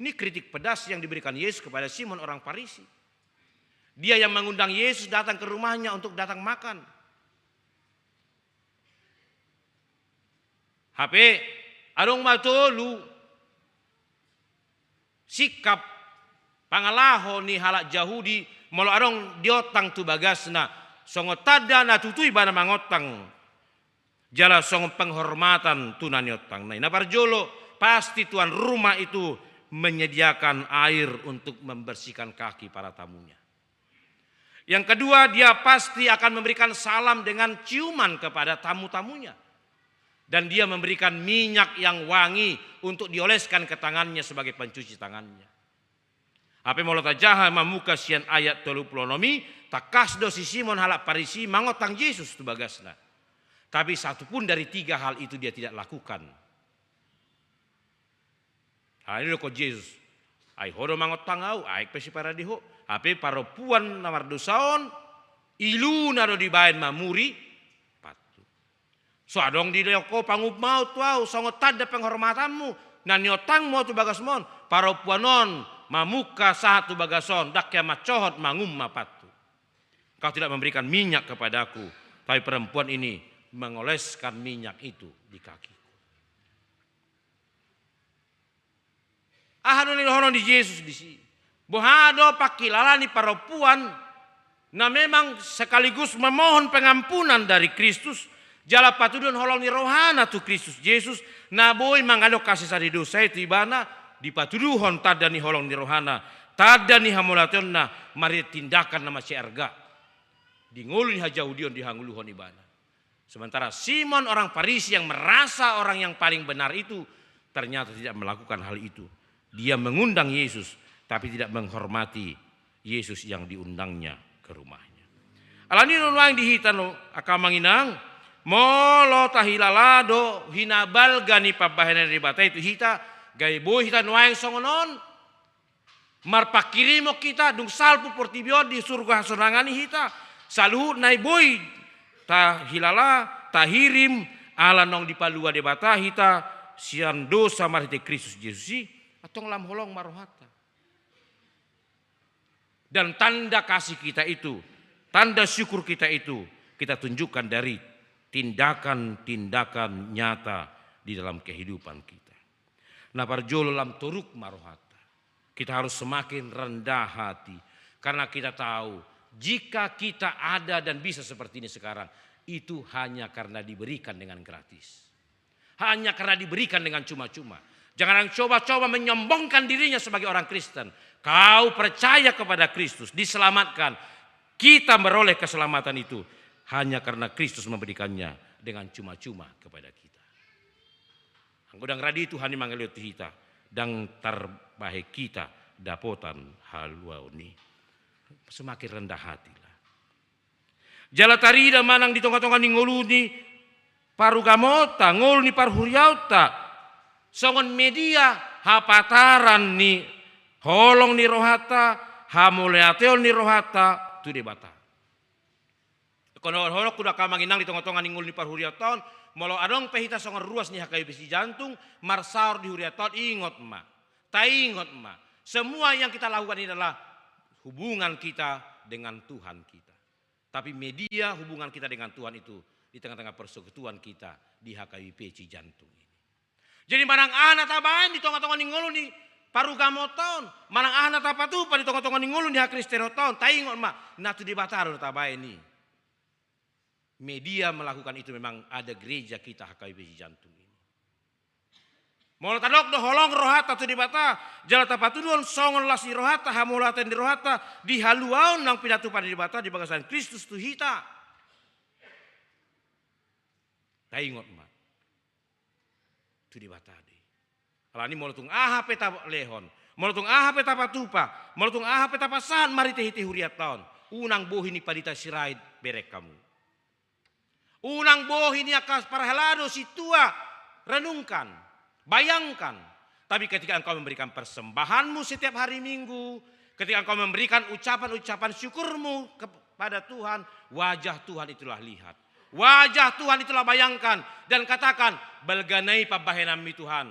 Ini kritik pedas yang diberikan Yesus kepada Simon orang Farisi. Dia yang mengundang Yesus datang ke rumahnya untuk datang makan. Hape adong ma tolu sikap pangalaho ni halak Jahudi molo adong diontang tu bagasna, songon tanda na tutu ibana mangontang jala songon penghormatan tu na niontangna i. Na parjolo, pasti tuan rumah itu menyediakan air untuk membersihkan kaki para tamunya. Yang kedua, dia pasti akan memberikan salam dengan ciuman kepada tamu-tamunya. Dan dia memberikan minyak yang wangi untuk dioleskan ke tangannya sebagai pencuci tangannya. Hape molo tajaha mamungka sian ayat tolu pulu onom i, tangkas do si Simon halak Farisi mangontang Jesus tu bagasna. Tapi satu pun dari tiga hal itu dia tidak lakukan. Nah, ini didok Jesus. Ai ho do mangontang au, aek pe siparade ho. Hape parompuan na mardosa on, iluna do dibaen mamuri pathu. So adong didok ho pangumma on tu au, songon tanda penghormatanmu, na niontangmu au tu bagasmu on, parompuan on mamungka sahat tu bagas on, ndang hea mansohot, mangumma pathu. Kau tidak memberikan minyak kepadaku, tapi perempuan ini mengoleskan minyak itu di kakiku. Aha do na nidohonon ni Jesus disi? Boha do pangkilala ni parompuan na memang sekaligus memohon pengampunan dari Kristus, jala patuduhon holong ni rohana tu Kristus Jesus, na boi mangalehon hasesaan ni dosa i tu ibana, dipatuduhon tanda ni holong ni rohana, tanda ni hamauliateonna, marhite tindakan na mansai arga. Di ngolu ni hajahudion dihangoluhon ibana. Sementara Simon orang Farisi yang merasa orang yang paling benar itu ternyata tidak melakukan hal itu. Dia mengundang Yesus, tapi tidak menghormati Yesus yang diundangnya ke rumahnya. Alani i do nuaeng di hita nuaeng, angka amang inang, molo tahilala do hinabalga ni pambahenan ni Debata i tu hita, gabe boi hita nuaeng songon on, marpanghirimon hita, dung salpu portibi on di surgo hasonangan i hita. Saluhutna i boi tahilala, tahirim, ala naung dipalua Debata hita sian dosa marhite Kristus Jesus i, antong lam holong ma rohanta. Dan tanda kasih kita itu, tanda syukur kita itu, kita tunjukkan dari tindakan-tindakan nyata di dalam kehidupan kita. Na parjolo, lam toruk ma rohanta. Kita harus semakin rendah hati. Karena kita tahu, jika kita ada dan bisa seperti ini sekarang, itu hanya karena diberikan dengan gratis. Hanya karena diberikan dengan cuma-cuma. Jangan ada yang coba-coba menyombongkan dirinya sebagai orang Kristen. Kau percaya kepada Kristus, diselamatkan. Kita beroleh keselamatan itu hanya karena Kristus memberikannya dengan cuma-cuma kepada kita. Anggo ndang rade i Tuhan i mangalehon tu hita, ndang tarbahen hita dapotan haluaon i. Semakin rendah hatilah. Jala tarida ma nang di tonga-tonga ni ngolu ni parugamoonta, ngolu ni parhuriaonta, songon media hapataran ni holong ni rohanta, hamauliateon ni rohanta tu Debata. Ingkon dohononku do angka amang inang di tonga-tonga ni ngolu ni parhuriaonta on, molo adong pe hita songon ruas ni H K B P Sijantung, marsaor di huriaonta on, ingot ma. Taingot ma. Semua yang kita lakukan ini adalah hubungan kita dengan Tuhan kita. Tapi media hubungan kita dengan Tuhan itu di tengah-tengah persekutuan kita di H K B P Cijantung ini. Jadi manang aha na tabaen di tonga-tonga ni ngolu ni parugamonta on, manang aha na tapatupa di tongatonga ni ngolu ni hakristenonta on, taingot ma, na tu Debata do na tabaen i. Media melakukan itu, memang ada gereja kita H K B P Sijantung ini. Molo tadok do holong rohanta tu Debata, jala tapatuduhon songon las ni rohanta, hamauliateon ni rohanta, di haluaon naung pinatupa ni Debata di bagasan Kristus tu hita. Taingot ma. Tu Debata do i. Alani molo tung aha pe talehon, molo tung aha pe tapatupa, molo tung aha pe tapasahat marhitehite hurianta on, unang bohi ni pandita Sirait bereng hamu. Unang bohi ni angka parhalado sintua, renungkan, bayangkan. Tapi ketika engkau memberikan persembahanmu setiap hari Minggu, ketika engkau memberikan ucapan-ucapan syukurmu kepada Tuhan, wajah Tuhan itulah lihat. Wajah Tuhan itulah bayangkan dan katakan, balga na i pambahenanmi Tuhan.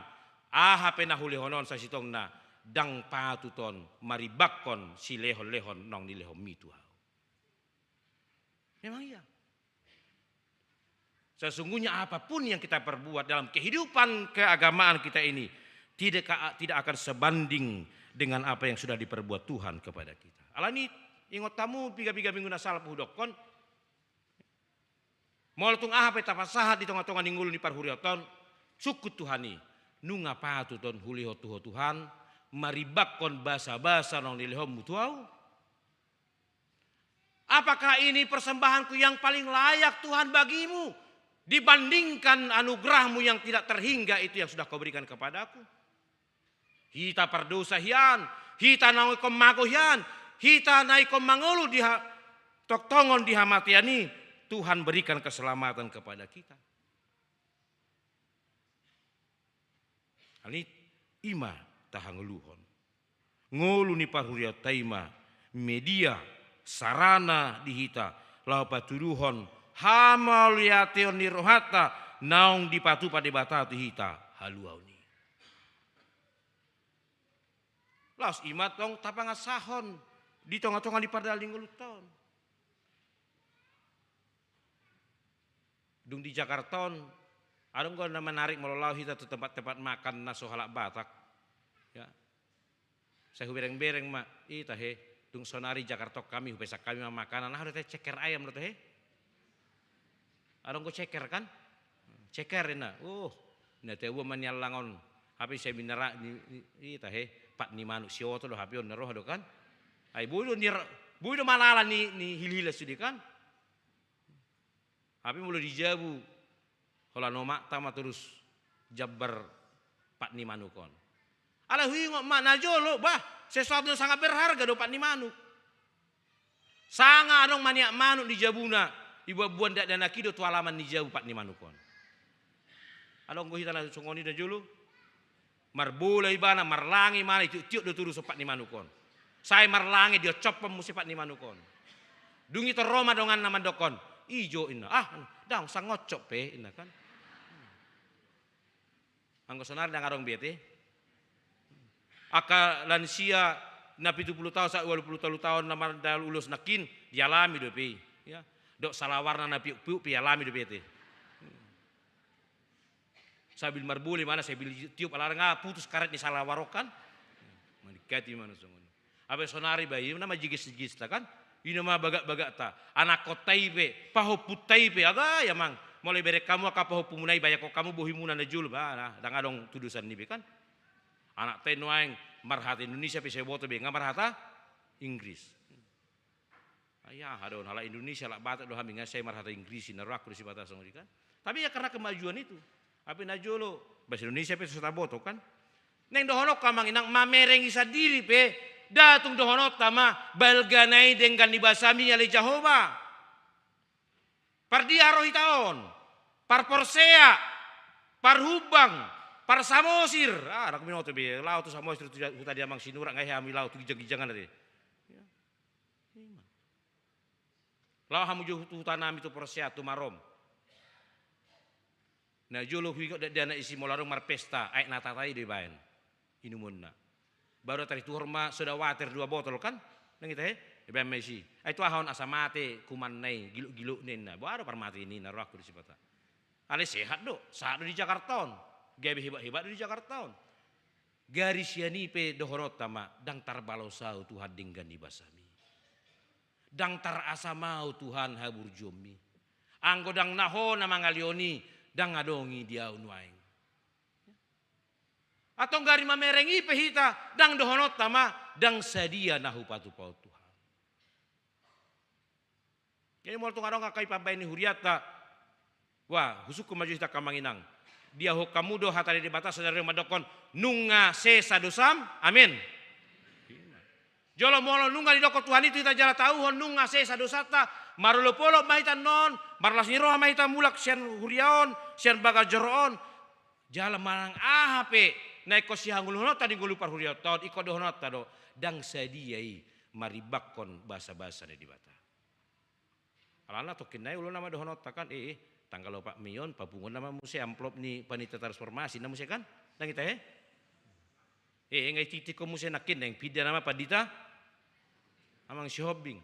Aha pe na hulehon on sasintongna, ndang patut on marimbangkon silehonlehon naung nilehonmi tu ahu. Memang iya. Sesungguhnya apapun yang kita perbuat dalam kehidupan keagamaan kita ini tidak, tidak akan sebanding dengan apa yang sudah diperbuat Tuhan kepada kita. Alani, ingot hamu piga-piga minggu na salpu hudokkon, molo tung aha pe tapasahat di tongatonga ni ngolu ni parhuriaonta on, sungkun Tuhan i, nunga patut on hulehon tu ho Tuhan, marimbangkon basabasa naung nilehonmu tu ahu? Apakah ini persembahanku yang paling layak, Tuhan, bagimu, dibandingkan anugerahmu yang tidak terhingga itu yang sudah kau berikan kepadaku? Hita pardosa hian, hita na ingkon mago hian, hita na ingkon mangolu di ha-, tongtongon di hamatean i, Tuhan berikan keselamatan kepada kita. Alani, i ma tahangoluhon. Ngolu ni parhuriaonta i ma media, sarana di hita laho patuduhon hamauliateon ni rohanta naung dipatupa Debata tu hita haluaon i. Laos i ma tong tapangasahon di tongatonga ni pardalanan ni ngolunta on. Dung di Jakarta on, adong do na menarik molo laho hita tu tempat-tempat makan na so halak Batak. Ya. Sai hubereng-bereng ma, i tahe, dung sonari Jakarta on hami, hupesan hami ma makanan, aha do tahe, ceker ayam do tahe? Adong do ceker kan? Ceker inna, uh, na tabuan ma niallang on, hape sai minara, ni, ni, i tahe, pat ni manuk sioto do hape on na roha do kan? Ai boi do ni, boi do malala ni, ni hilhil sude kan? Hape molo di jabu, holan omakta ma torus jambar pat ni manuk on. Alai huingot ma najolo, bah, sesuatu yang sangat berharga do pat ni manuk. Sanga adong maniak manuk di jabuna, ibuat-buat dakdanak i do tu alaman ni jabu pat ni manuk on. Adong do hita na songon i najolo. Marbola ibana, marlange ibana, itiop-tiop do torus pat ni manuk on. Sai marlange, dioncop muse pat ni manuk on. Dung i tor ro ma donganna mandokkon, ijo inna, ah, ndang, sai ngoncop pe inna kan. Anggo sonari ndang adong be ate. Angka lansia na pitu pulu taon, sahat ualu pulu tolu taon na mardalan ulos nangkin, dialami dope i. Ya. Dok salawarna na piuk-piuk pe ialami dope ate. Sambil marbola ibana, sambil tiop, ala nga putus karet ni salawar on kan. Maningkati ibana songon i. Hape sonari bah, i nama jigis-jigista kan. I nama bagak-bagakta. Anakkonta i pe, pahompunta i pe, aga ya mang. Molo ibereng hamu angka pahompumuna i, bayangkon hamu bohimuna najolo bah, nah, ndang adong tudosan ni be kan. Anakta i nuaeng marhata Indonesia pe sai boto be, nga marhata Inggris. Ai aha do on, halak Indonesia, halak Batak do hami, nga sai marhata Inggris i, na rohangku do sipata songon i kan. Tapi ya karena kemajuan itu. Hape najolo, bahasa Indonesia pe so taboto kan. Naeng dohononku amang inang, mamereng i sandiri pe, nda tung dohononta ma, balga na i denggan ni basami ale Jahowa. Pardia ro hita on, parporsea, parhumbang, parsamosir. Ah, ndang binoto be, laho tu Samosir tu huta ni amang Sinurat, nga hea hami laho tu ginjang-ginjangan ate. Ya. Laho hamu jo tu hutanami tu porsea, tu Marom. Najolo huingot dakdanak i, isi molo adong marpesta, aek na tata i do ibaen inumonna. Baru tarituhor ma soda water dua botol kan? Nang ita he? Ibaen ma isi. Ai tu aha on? Asa mate kumanna i, gilok-gilokna inna. Boha do parmate i ninna, rohangku do sipata. Alai sehat do, sahat do di Jakarta on. Gabe hebat-hebat do di Jakarta on. Gari sian i pe dohononta ma, ndang tarbalos ahu Tuhan denggan ni basami. Ndang tarasam ahu Tuhan haburjuonmi. Anggo ndang na Ho na mangalehon i, ndang adong i di ahu nuaeng. Antong gari mamereng i pe hita, ndang dohononta ma, ndang sadia na hupatupa on Tuhan. Jadi molo tung adong angka i pambahen ni hurianta, wah, husungkun ma jo hita angka amang inang. Diahon hamu do hata ni Debata sadari on mandokkon, nunga sesa dosam. Amin. Jolo molo nunga didokkon Tuhan i tu hita jala tauhon nunga sesa dosanta, marolopolop ma hita annon, marlas ni roha ma hita mulak sian huria on, sian bagas joro on. Jala manang aha pe na ingkon sihangoluhononta di ngolu parhuriaonta on, ingkon dohononta do, ndang sadia i marimbangkon basabasa ni Debata. Alana tongkin nai olo nama dohononta kan, eh, eh, tanggal opat Mei on papunguon nama muse amplop ni panitia transformasi na muse kan, ndang ita, eh? Eh, eh, nga ititikkon muse nangkin, naeng pinda nama pandita Amang Sihombing.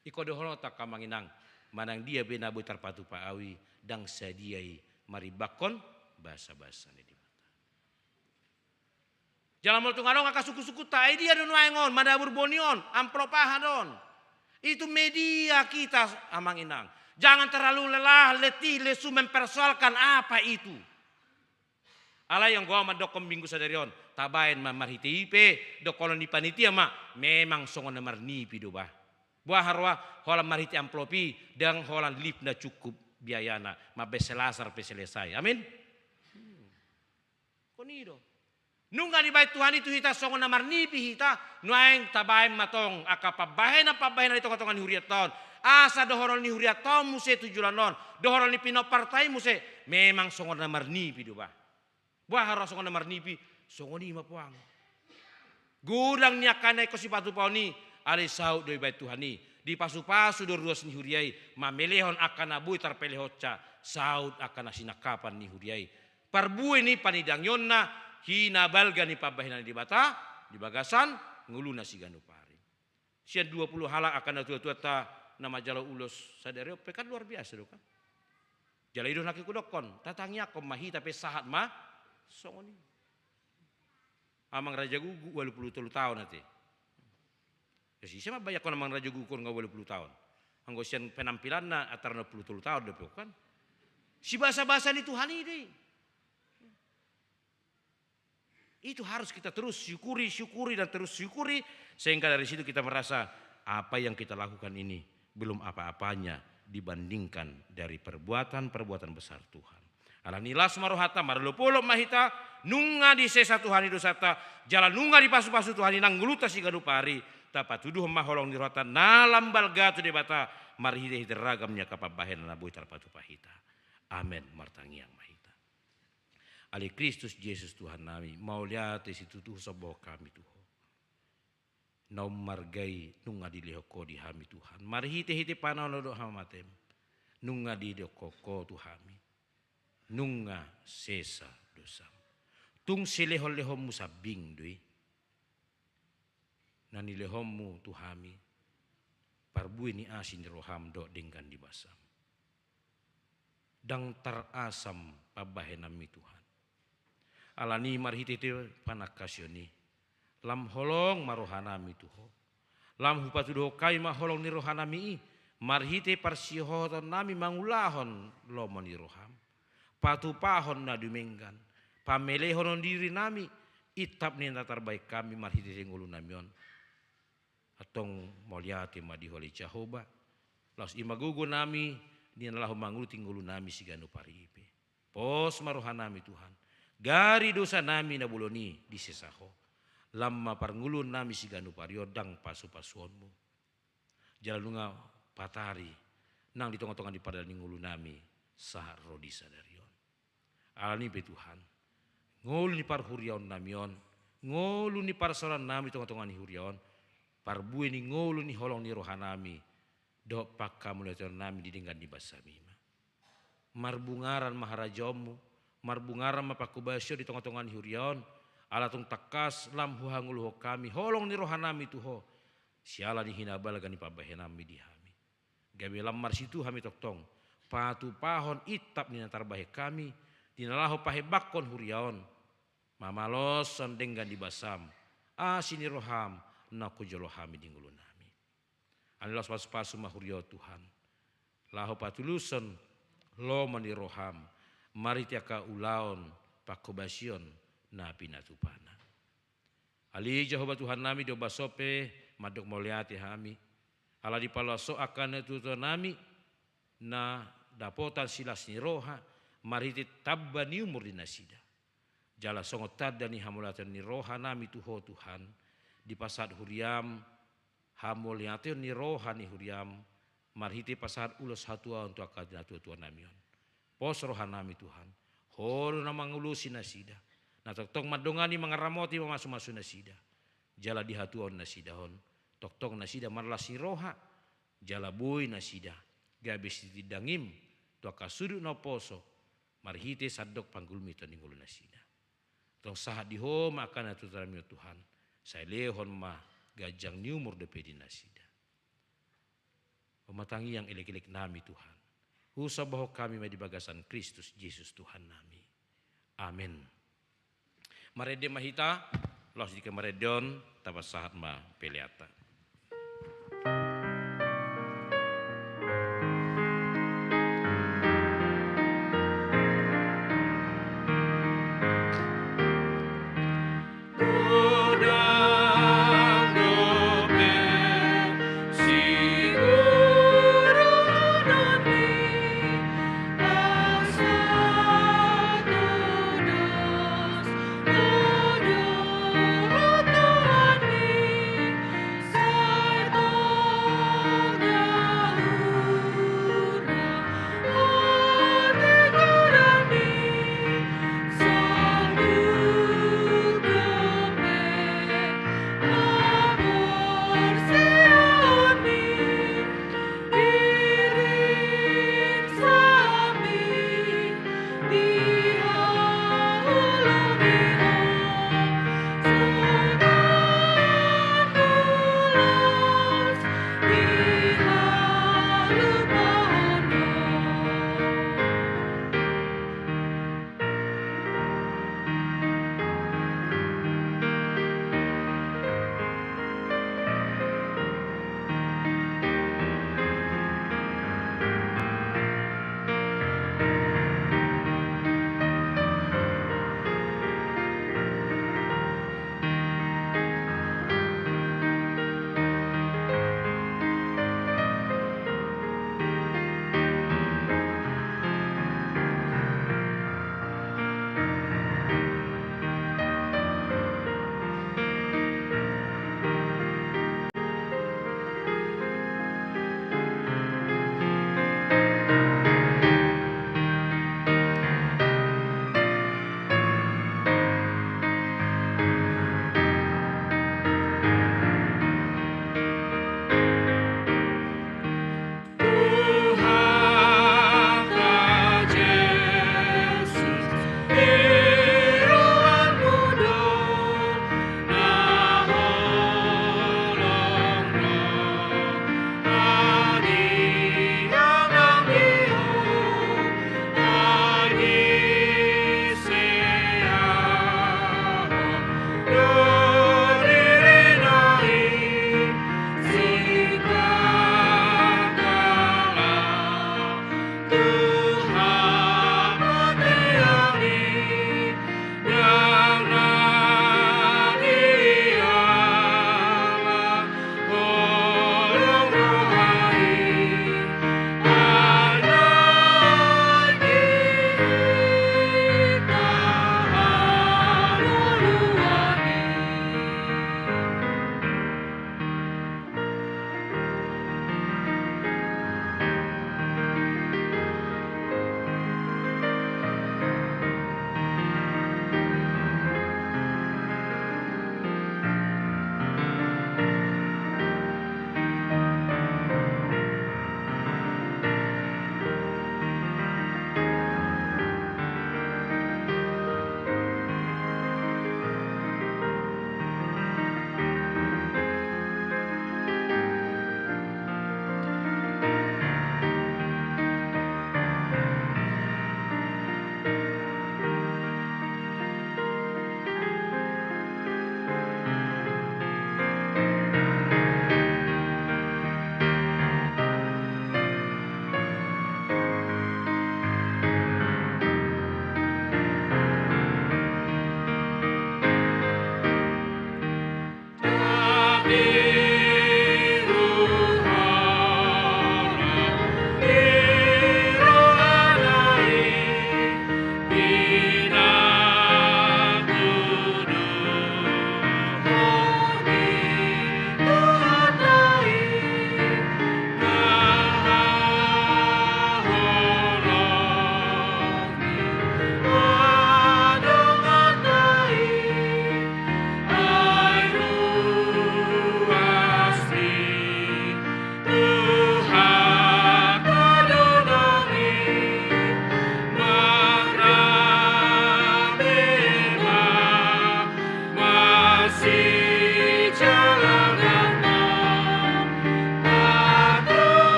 Ingkon dohononta angka amang inang, manang dia pe na boi tarpatupa ahu i, ndang sadia i marimbangkon basabasa ni Debata. Jala molo tung adong angka sungkunsungkunta, ai dia do nuaeng on, madabur boni on, amplop aha do on. Itu media kita, amang inang. Jangan terlalu lelah, letih, lesu mempersoalkan apa itu. Alai anggo ahu mandokkon minggu sadari on, tabaen ma marhite i pe, dohonon ni panitia ma, memang songon na marnipi do bah. Boha roha, holan marhite amplop i, ndang holan lift na cukup biayana, mambaen selasar pe selesai. Amin. Kon i do. Nunga dibaen Tuhan i tu hita songon na marnipi hita, nuaeng tabaen ma tong angka pambahenan-pambahenan di tonga-tonga ni hurianta on. Asa dohonon ni hurianta on muse tu joloan on, dohonon ni pinomparta i muse, memang songon na marnipi do bah. Boha roha songon na marnipi, songon i ma puang. Godang ni angka na ingkon sipatupaon i, alai saut do dibaen Tuhan i. Dipasupasu do ruas ni huria i, mamelehon angka na boi tarpelehonsa, saut angka na sinangkapan ni huria i. Parbue ni panidangionna, hinabalga ni pambahenan ni Debata di bagasan ngoluna siganup ari. Sian dua puluh halak angka natuatuanta na manjalo ulos sadari on pe kan luar biasa do kan. Jala i do nangkin hudokkon, tatangiangkon ma hita pe sahat ma songon i. Amang Raja Gugu ualu puluh tolu taon ate. Jadi ise mambayangkon Amang Raja Gugu on nga ualu puluh taon? Anggo sian penampilanna antara onom puluh tolu taon dope on kan. Sibasabasa ni Tuhan i do i. Itu harus kita terus syukuri, syukuri, dan terus syukuri, sehingga dari situ kita merasa apa yang kita lakukan ini belum apa-apanya dibandingkan dari perbuatan-perbuatan besar Tuhan. Alani i las ma rohanta, marolopolop ma hita, nunga disesa Tuhan i dosanta, jala nunga dipasupasu Tuhan i nang ngolunta siganup ari, tapatuduhon ma holong ni rohanta na lam balga tu Debata, marhitehite ragam ni angka pambahenan na boi tarpatupa hita. Amen. Martangiang ma hita. Ale Kristus Jesus Tuhannami, mauliate situtu sombohon hami tu Ho. Naung marga i nunga dilehon Ho di hami Tuhan. Marhitehite panaon dohot hamatean, nunga didok Ho tu hami. Nunga sesa dosam. Tung silehonlehonmu sambing do i. Na nilehonmu tu hami, parbue ni asi ni roham dohot denggan ni basam. Ndang tarasam pambahenanmi Tuhan. Alani i marhitehite panangkasion i, lam holong ma rohanami tu Ho. Lam hupatuduhon hami ma holong ni rohanami i, marhite parsihohotonnami mangulahon lomo ni roham. Patupahon na dumenggan, pamelehonon dirinami, intap ni na tarbahen hami marhitehite ngolunami on. Antong mauliate ma di Ho ale Jahowa, laos i ma gogonami di na laho mangurupi ngolunami siganup ari i pe. Pos ma rohanami Tuhan, gari dosanami na bolon i disesa Ho. Lam ma parngoluonnami siganup ari on ndang pasupasuonmu. Jala nunga patari nang di tongatonga ni pardalan ni ngolunami sahat ro di sadari on. Alani i pe Tuhan, ngolu ni parhuriaonnami on, ngolu ni parsaorannami di tongatonga ni huria on, parbue ni ngolu ni holong ni rohanami dohot pangkamauliatennami di denggan ni basami ma. Marbungaran ma harajaonmu, marbungaran ma pangkobasion di tongatonga ni huria on, ala tung tangkas lam huhangoluhon hami holong ni rohanami tu Ho, siala ni hinabalga ni pambahenanmi di hami. Gabe lam marsitu hami tongtong patupahon intap ni na tarbahen hami di na laho pahembangkon huria on. Mamaloshon denggan di basam, asi ni roham, naung hujolo hami di ngolunami. Alani laos pasupasu ma huria on Tuhan, laho patulushon lomo ni roham, marhite angka ulaon panghobasion na pinatupana. Ale Jahowa Tuhannami, di ombas on pe mandok mauliate hami, ala dipaloas Ho angka natuatuanami, na dapotan silas ni roha, marhite tamba ni umur di nasida. Jala songon tanda ni hamauliateon ni rohanami tu Ho Tuhan, dipasahat huriam, hamauliateon ni roha ni huriam, marhite pasahat ulos hatuaon tu angka natuatuanami on. Pos rohanami Tuhan, Ho do na mangulosi nasida, na tongtong mandongani, mangaramoti, mamasumasu nasida. Jala dihatuahon nasida on, tongtong nasida marlas ni roha, jala boi nasida gabe sitindangim tu angka sudut na umposo, marhite sandok panggulmiton ni ngolu nasida. Tong sahat di Ho ma angka natuatuanami on Tuhan, sai lehon ma ganjang ni umur dope di nasida. Ho ma tangiang elekeleknami Tuhan, husomba hami ma di bagasan Kristus Jesus Tuhannami. Amen. Marende ma hita, laos di marende on, tapasahat ma peleanta.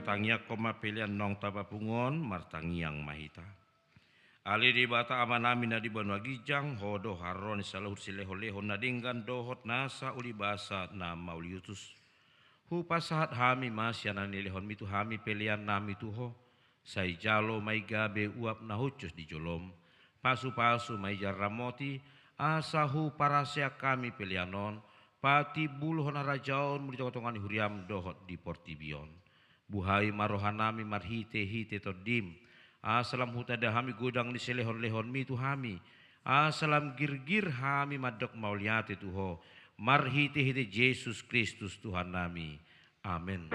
Tangiangkon ma pelean naung tapapungu on, martangiang ma hita. Ale Debata Amanami na di banua ginjang, Ho do haroro ni saluhut silehonlehon na denggan dohot nasa ulibasa na mauliutus. Hupasahat hami ma sian na nilehonmi tu hami peleannami tu Ho, sai jalo ma i gabe uap na hushus di jolom. Pasupasu ma i jala ramoti, asa huparaseang hami pelean on patimbulhon harajaonmu di tongatonga ni huriam dohot di portibi on. Buhai ma rohanami marhitehite Tondim, asa lam hutanda hami godang ni silehonlehonmi tu hami, asa lam girgir hami mandok mauliate tu Ho, marhitehite Jesus Kristus Tuhannami. Amen.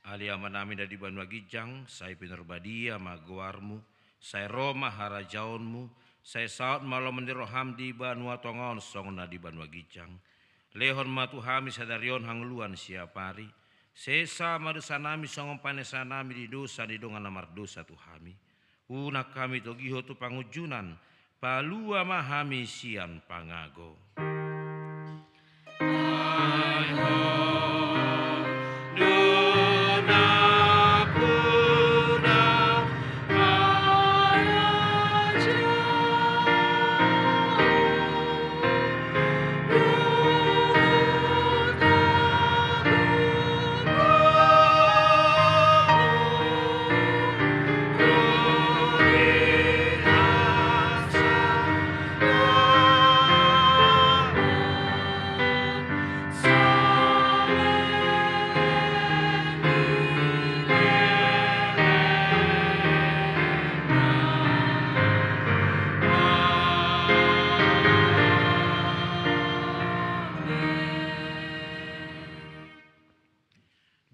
Ale Amanami na di banua ginjang, sai pinarbadia ma goarmu, sai ro ma harajaonmu, sai saut ma lomo ni roham di banua tonga on songon na di banua ginjang. Lehon ma tu hami sadari on hangoluan siapari. Sesa ma dosanami songon panesanami di dosa ni dongan na mardosa tu hami. Unang hami togihon tu pangunjunan, palua ma hami sian pangago.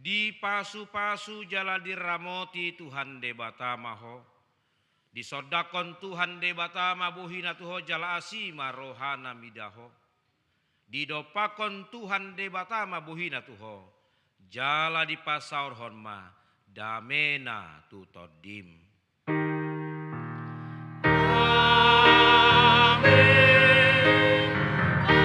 Dipasupasu jala diramoti Tuhan Debata ma ho. Disondangkon Tuhan Debata ma bohina tu ho jala asi ma rohana mida ho. Didompakkon Tuhan Debata ma bohina tu ho, jala dipasaorhon ma damena tu tondim. Amen. Amen.